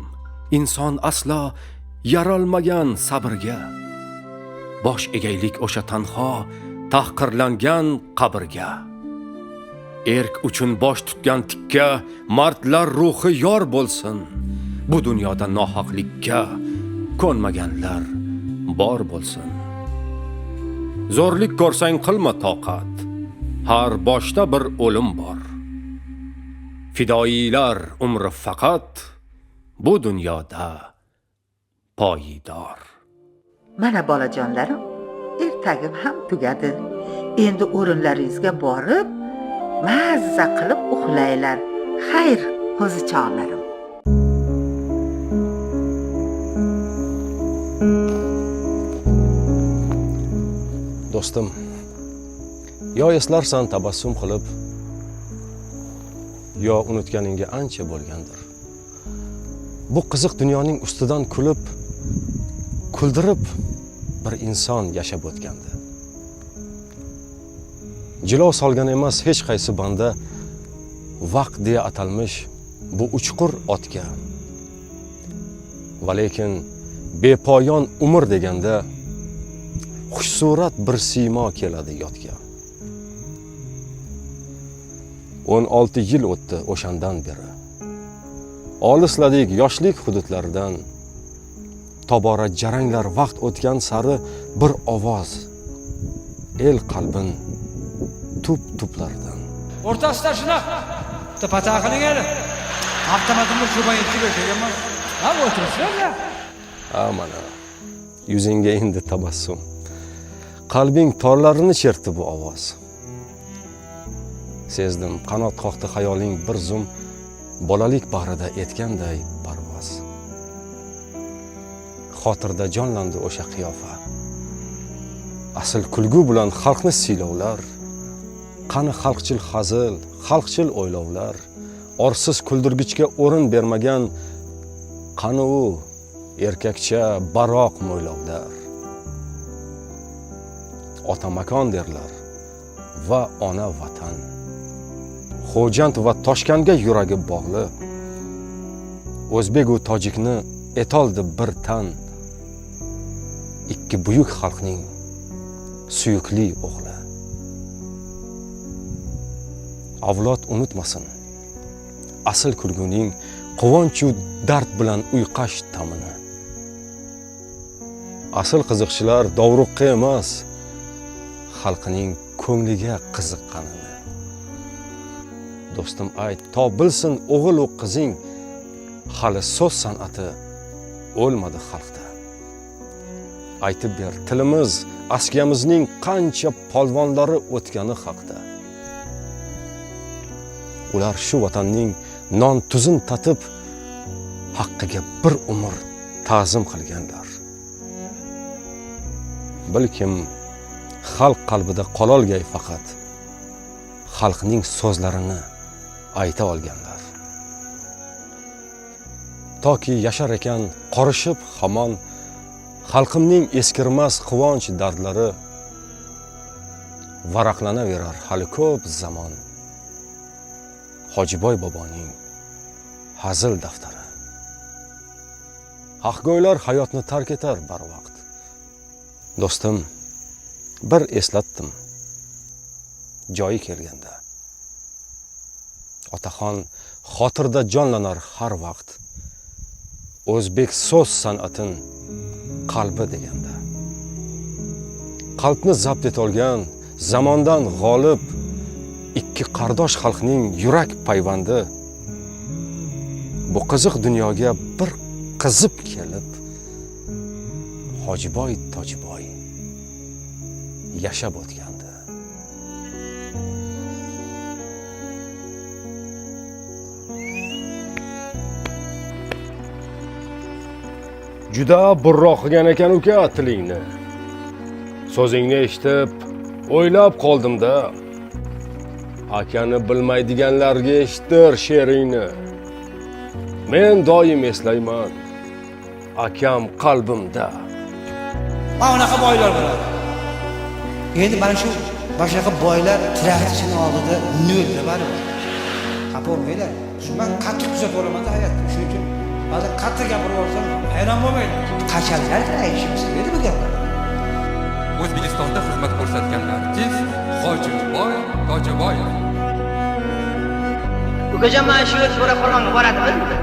inson aslo yaralmagan sabrga. Bosh egaylik o'sha tanho tahqirlangan qabrga. Erk uchun bosh tutgan tikka mardlar ruhi yor bo'lsin. Bu dunyoda nohaqlikka ko'nmaganlar bor bo'lsin. Zo'rlik ko'rsang qilma toqat, har boshda bir o'lim bor. Fidoilar umri faqat bu dunyoda poyidor. Mana bolajonlarim, ertagim ham tugadi. Endi o'rinlaringizga borib, mazza qilib uxlaylar. Xayr, qo'zichoqlarim. Do'stim, yo eslarsan tabassum qilib, yo unutganingga ancha bo'lgandir. Bu qiziq dunyoning ustidan kulib, kuldirib bir inson yashab o'tgandi. Jilov solgan emas hech qaysi banda vaqt deya atalmish bu uchqur otga. Va lekin bepoyon umr deganda xushsurat bir siymo keladi yodga. 16 yil o'tdi o'shandan beri. Olisladik yoshlik hududlaridan. Tobora jaranglar vaqt o'tgan sari bir ovoz el qalbin tup-tuplaridan. O'rtasida shuna. Bitta pata qiling hali. Avtomatimni cho'ban yetib berganman. Ha, o'tiribsizlar. Ha, mana yuzingga endi tabassum. Qalbing torlarini chertdi bu ovoz. Sezdim, qanot qoqdi xayoling bir zum. Bolalik bag'rida etganday parvoz. Xotirda jonlandi o'sha qiyofa. Asl kulgu bilan xalqni siylovlar, qani xalqchil hazil, xalqchil o'ylovlar, orsiz kuldirgichga o'rin bermagan, qani u erkakcha baroq mo'ylovlar. Ota makon derlar va ona vatan. Xo'jand va Toshkentga yuragi bog'li. O'zbek u tojikni etoldi bir tan. Ikki buyuk xalqning suyukli o'g'li. Avlod unutmasin asl kulguning quvonch-u dard bilan uyqash ta'mini. Asl qiziqchilar dovruqqa emas, xalqining ko'ngliga qiziqqanini. Do'stim ayt, to bilsin o'g'il u qizing, hali so'z san'ati o'lmadi xalqda. Aytib ber, tilimiz askiyamizning qancha polvonlari o'tgani haqda. Ular shu vatanning non tuzin tatib, haqqiga bir umr ta'zim qilganlar. Bilkim xalq qalbida qololgay faqat xalqning so'zlarini ayta olganlar. Toki yashar ekan qorishib hamon xalqimning eskirmas quvonch dardlari varaqlanaverar hali ko'p zamon. Hojiboy boboning hazil daftari. Haqgo'ylar hayotni tark etar barvaqt. Do'stim, bir eslatdim joyi kelganda. Otaxon xotirda jonlanar har vaqt. O'zbek so'z san'atin qalbi deganda. Qalbni zabt etolgan, zamondan g'olib ikki qardosh xalqning yurak payvandi. Bu qiziq dunyoga bir qizib kelib Hojiboy Tojiboy yashab o'tgandi. Juda burroq qilgan ekan uka tilingni. So'zingni eshitib o'ylab qoldim-da. Akani bilmaydiganlarga eshittir she'ringni. Men doim eslayman, akam qalbimda. Mana unaqa boylar bo'ladi. Endi mana shu boshqa boylar traktorchini oldida nolda baribir. Xafa bo'lmanglar. Man qattiq tuzatib olaman-da hayotda. Shuning uchun ba'zan qattiq gapirib yuborsam hayron bo'lmanglar. Qachonlardir aytishimiz kerak bu gaplarni. O'zbekistonda xizmat ko'rsatgan artist Hojiboy Tojiboyev. Ukajon, mana shu yo'l To'raqo'rg'onga boradimi?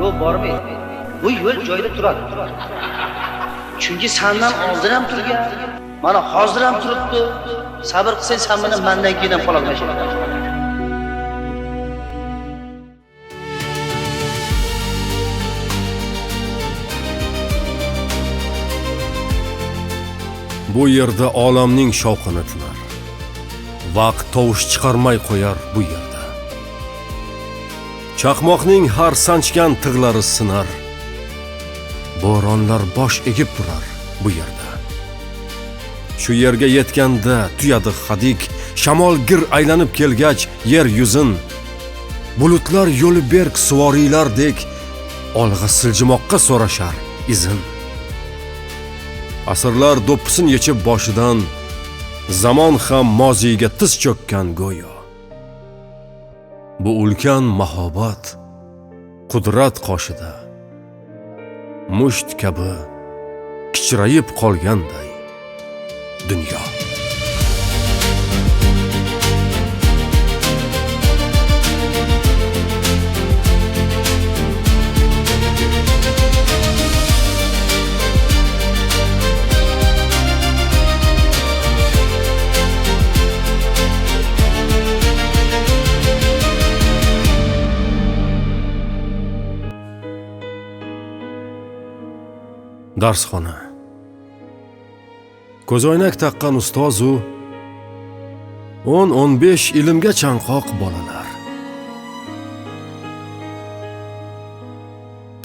Yo'q, bormaydi. Bu yo'l joyida turadi. Chunki sandan oldin ham turgan, mana hozir ham turibdi. Sabr qilsang, san bilan mandan keyin ham qololmaysan. Bu yerda olamning shovqini tinar. Vaqt tovush chiqarmay qo'yar bu yerda. Chaqmoqning har sanchgan tig'lari sinar. Bo'ronlar bosh egib turar bu yerda. Shu yerga yetganda tuyadi hadik, shamol gir aylanib kelgach yer yuzin. Bulutlar yo'li berk suvoriylardek olg'a siljimoqqa so'rashar izin. Asrlar do'ppisin yechib boshidan, zamon ham moziyga tiz cho'kkan go'yo. Bu ulkan mahobat qudrat qoshida musht kabi kichrayib qolganday dunyo. Darsxona. Ko'zoynak taqqan ustoz u 10-15 ilmga chanqoq bolalar.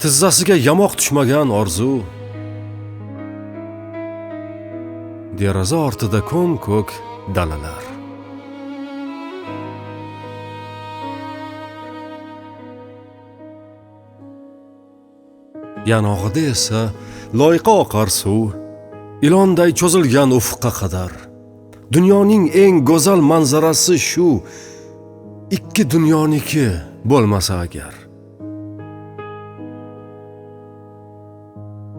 Tizzasiga yamoq tushmagan orzu. Deraza ortida ko'm-ko'k dalalar. Yanog'ida esa loyqa oqar suv, ilonday cho'zilgan ufqqa qadar. Dunyoning eng go'zal manzarasi shu, ikki dunyoniki bo'lmasa agar.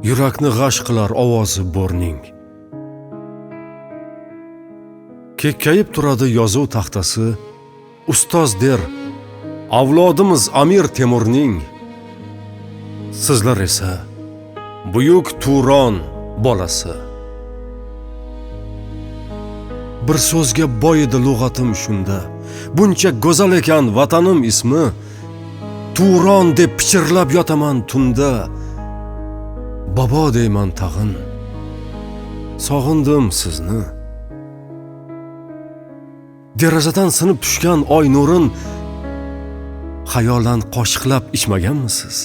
Yurakni g'ash qilar ovozi bo'rning. Kekkayib turadi yozuv taxtasi, ustoz der, avlodimiz Amir Temurning. Sizlar esa buyuk Turon bolasi. Bir so'zga boyidi lug'atim shunda. Buncha go'zal ekan vatanim ismi. Turon deb pichirlab yotaman tunda. Bobo deyman tag'in. Sog'indim sizni. Derazadan sinib tushgan oy nurin xayolan qoshiqlab ichmaganmisiz?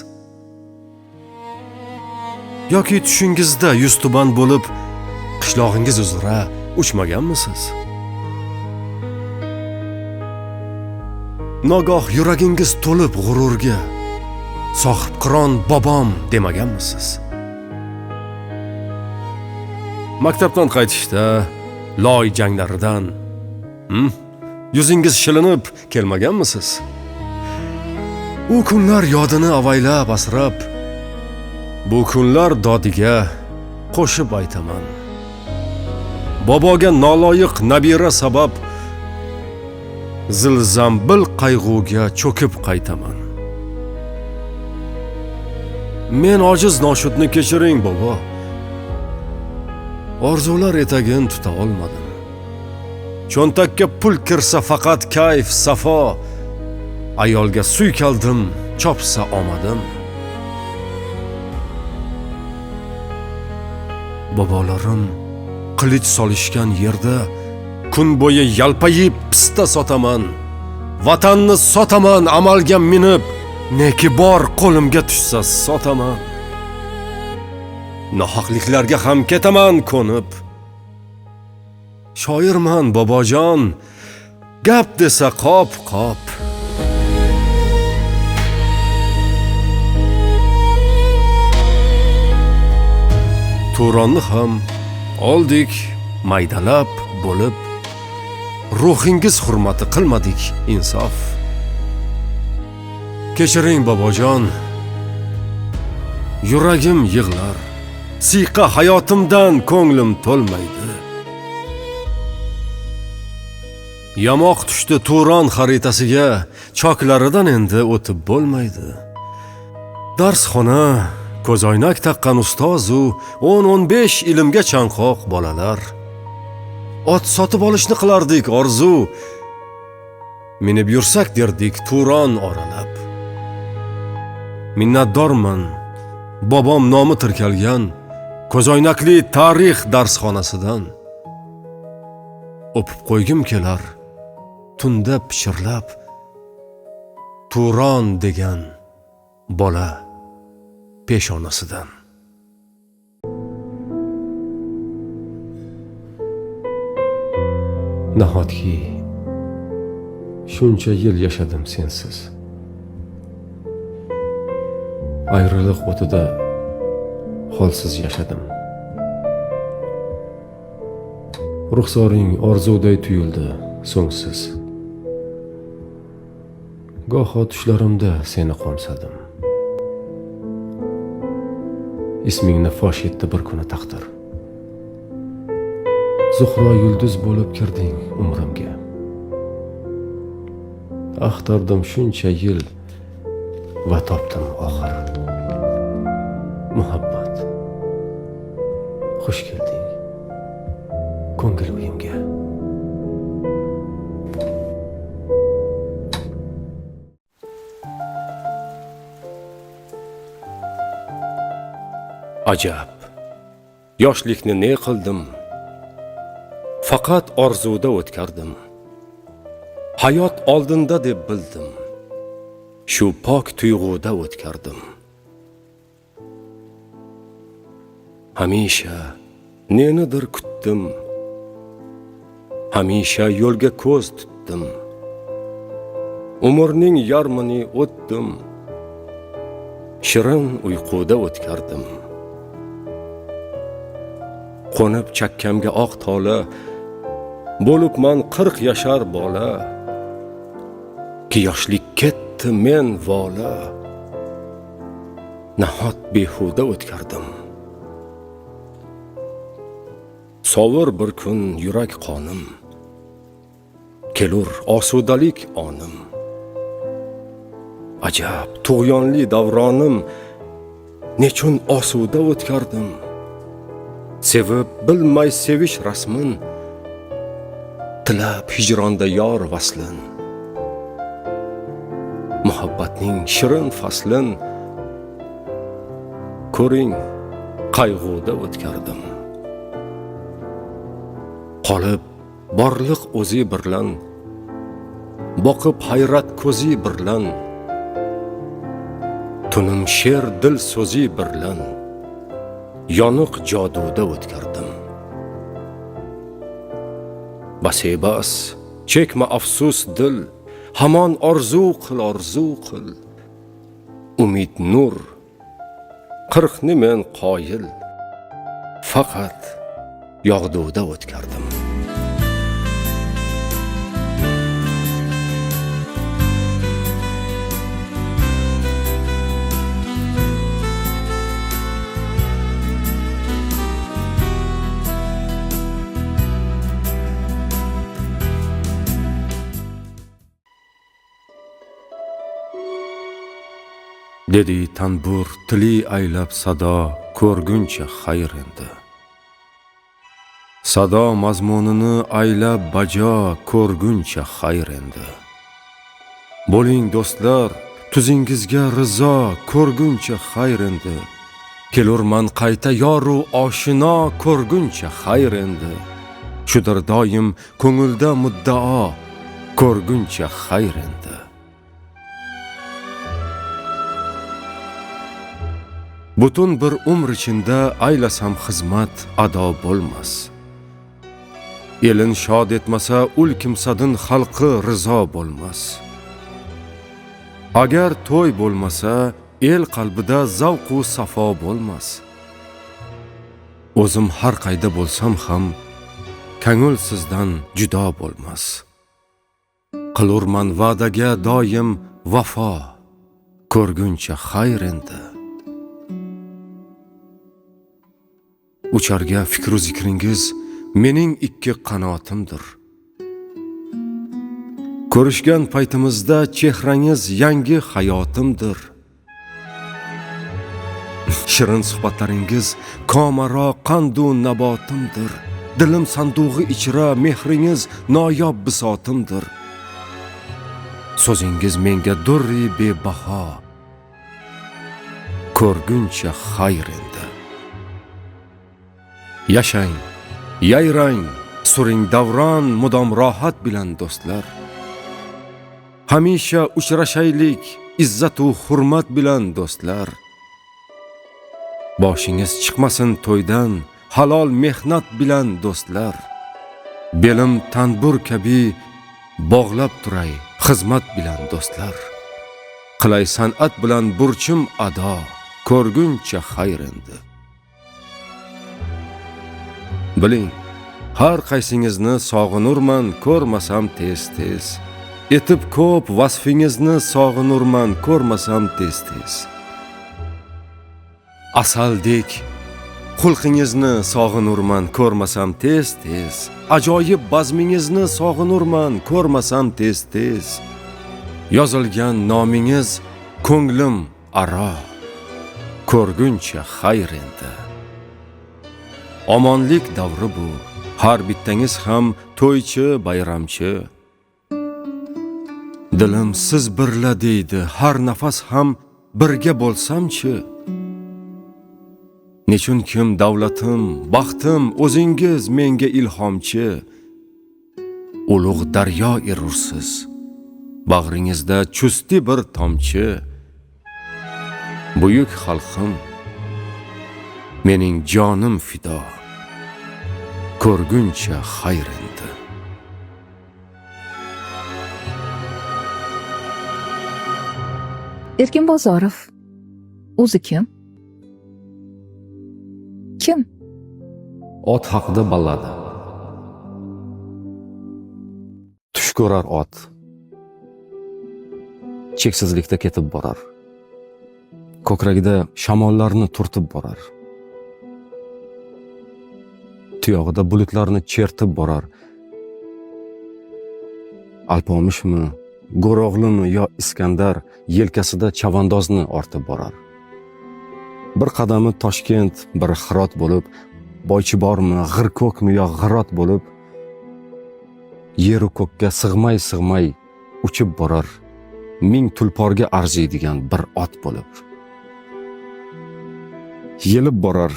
Yoki tushingizda yuztuban bo'lib qishlog'ingiz uzra uchmaganmisiz? Nogoh yuragingiz to'lib g'ururga sohibqiron bobom demaganmisiz? Maktabdan qaytishda loy janglaridan yuzingiz shilinib kelmaganmisiz? U kunlar yodini avaylab asrab, bu kunlar dodiga qo'shib aytaman. Boboga noloyiq nabira sabab zilzambil qayg'uga cho'kib qaytaman. Men ojiz noshudni kechiring bobo. Orzular etagin tuta olmadim. Cho'ntakka pul kirsa faqat kayf, safo. Ayolga suykaldim, chopsa omadim. Bobolarim qilich solishgan yerda kun bo'yi yalpayib pista sotaman. Vatanni sotaman amalga minib, neki bor qo'limga tushsa sotaman. Nohaqliklarga ham ketaman ko'nib. Shoirman bobojon, gap desa qop-qop. Turonni ham oldik maydalab bo'lib, ruhingiz hurmati qilmadik insof. Kechiring bobojon, yuragim yig'lar, siyqa hayotimdan ko'nglim to'lmaydi. Yamoq tushdi Turon xaritasiga, choklaridan endi o'tib bo'lmaydi. Darsxona, ko'zoynak taqqan ustoz-u 10-15 ilmga chanqoq bolalar. Ot sotib olishni qilardik orzu, minib yursak derdik Turon oralab. Minnatdorman bobom nomi tirkalgan ko'zoynakli tarix darsxonasidan. O'pib qo'ygim kelar tunda pichirlab, Turon degan bola peshonasidan. Nahotki shuncha yil yashadim sensiz. Ayriliq o'tida holsiz yashadim. Ruxsoring orzuday tuyuldi so'ngsiz. Goho tushlarimda seni qo'msadim. Ismingni fosh etdi bir kuni taqdir. Zuhro yulduz bo'lib kirding umrimga. Axtardim shuncha yil va topdim oxir. Muhabbat, xush kelding ko'ngil uyimga. Ajab, yoshlikni ne qildim? Faqat orzuda o'tkardim. Hayot oldinda deb bildim. Shu pok tuyg'uda o'tkardim. Hamisha nenidir kutdim, hamisha yo'lga ko'z tutdim. Umrning yarmini o'tdim, shirin uyquda o'tkardim. Qo'nib chakkamga oq tola, bo'libman 40 yashar bola. Ki yoshlik ketdi men vola, nahot behuda o'tkardim. Sovur bir kun yurak qonim, kelur osudalik onim. Ajab tug'yonli davronim, nechun osuda o'tkardim. Sevib bilmay sevish rasmin, tilab hijronda yor vaslin. Muhabbatning shirin faslin, ko'ring qayg'uda o'tkardim. Qolib borliq o'zi birlan, boqib hayrat ko'zi birlan, tunim she'r dil so'zi birlan, yoniq joduda o'tkardim. Bas ey bas, chekma afsus dil, hamon orzu qil, orzu qil. Umid nur, 40ni men qoyil, faqat yog'duda o'tkardim. Dedi tanbur tili aylab sado, ko'rguncha xayr endi. Sado mazmunini aylab bajo, ko'rguncha xayr endi. Bo'ling do'stlar, tuzingizga rizo, ko'rguncha xayr endi. Kelurman qayta yoru oshino, ko'rguncha xayr endi. Shudir doim ko'ngilda muddao, ko'rguncha xayr endi. Butun bir umr içinde aylasam xizmat ado bo'lmas. Elin shod etmasa ul kimsadin xalqi rizo bo'lmas. Agar to'y bo'lmasa el qalbida zavqu safo bo'lmas. O'zim har qayda bo'lsam ham ko'ngil sizdan judo bo'lmas. Qilurman va'daga doim vafo, ko'rguncha xayr endi. Ucharga fikru zikringiz mening ikki qanotimdir. Ko'rishgan paytimizda chehrangiz yangi hayotimdir. Shirin suhbatlaringiz komaro qandu nabotimdir. Dilim sandug'i ichra mehringiz noyob bisotimdir. So'zingiz menga durri bebaho, ko'rguncha xayr endi. Yashang, yayrang, suring davron mudom rohat bilan do'stlar. Hamisha uchrashaylik izzat u hurmat bilan do'stlar. Boshingiz chiqmasin to'ydan halol mehnat bilan do'stlar. Belim tanbur kabi bog'lab turay xizmat bilan do'stlar. Qilay san'at bilan burchim ado, ko'rguncha xayr endi. Biling, har qaysingizni sog'inurman ko'rmasam tez-tez. Etib ko'p vasfingizni sog'inurman ko'rmasam tez-tez. Asaldek xulqingizni sog'inurman ko'rmasam tez-tez. Ajoyib bazmingizni sog'inurman ko'rmasam tez-tez. Yozilgan nomingiz ko'nglim aro, ko'rguncha xayr endi. Omonlik davri bu, har bittangiz ham to'ychi, bayramchi. Dilim siz birla deydi, har nafas ham birga bo'lsamchi. Nechun kim davlatim, baxtim, o'zingiz menga ilhomchi. Ulug' daryo erursiz, bag'ringizda chusti bir tomchi. Buyuk xalqim, Mening jonim fido, ko'rguncha xayr endi. Erkin Bozorov o'zi kim? Kim? Ot haqida ballada. Tush ko'rar ot, cheksizlikda ketib borar. Ko'kragida shamollarni turtib borar. Tuyog'ida bulutlarni chertib borar. Alpomishmi, Go'ro'g'limi yo Iskandar yelkasida chavandozni ortib borar. Bir qadami Toshkent, bir Hirot bo'lib, Boychibormi, G'irko'kmi yo G'irot bo'lib, yeru ko'kka sig'may-sig'may uchib borar. Ming tulporga arziydigan bir ot bo'lib. Yelib borar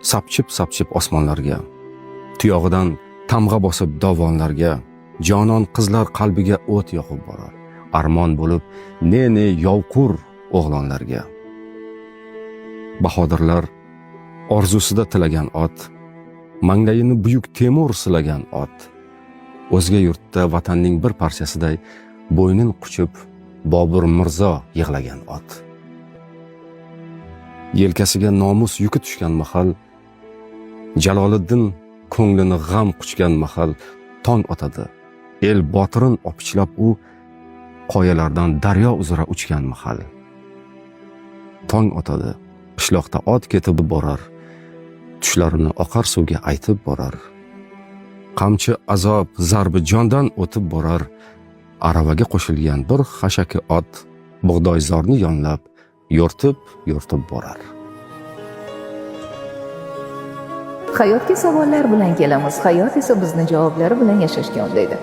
sapchib-sapchib osmonlarga, tuyog'idan tamg'a bosib dovonlarga, jonon qizlar qalbiga o't yoqib borar. Armon bo'lib ne-ne yovqur o'g'lonlarga. Bahodirlar orzusida tilagan ot, manglayini buyuk Temur silagan ot, o'zga yurtda vatanning bir parchasiday bo'ynin quchib Bobur Mirzo yig'lagan ot. Yelkasiga nomus yuki tushgan mahal, Jaloliddin ko'nglini g'am quchgan mahal tong otadi. El botirin opichlab u qoyalardan daryo uzra uchgan mahal. Tong otadi, qishloqda ot ketib borar, tushlarini oqar suvga aytib borar. Qamchi azob zarbi jondan o'tib borar. Aravaga qo'shilgan bir xashaki ot bug'doyzorni yonlab yo'rtib yo'rtib borar. Hayotga savollar bilan kelamiz. Hayot esa bizni javoblari bilan yashashga undaydi.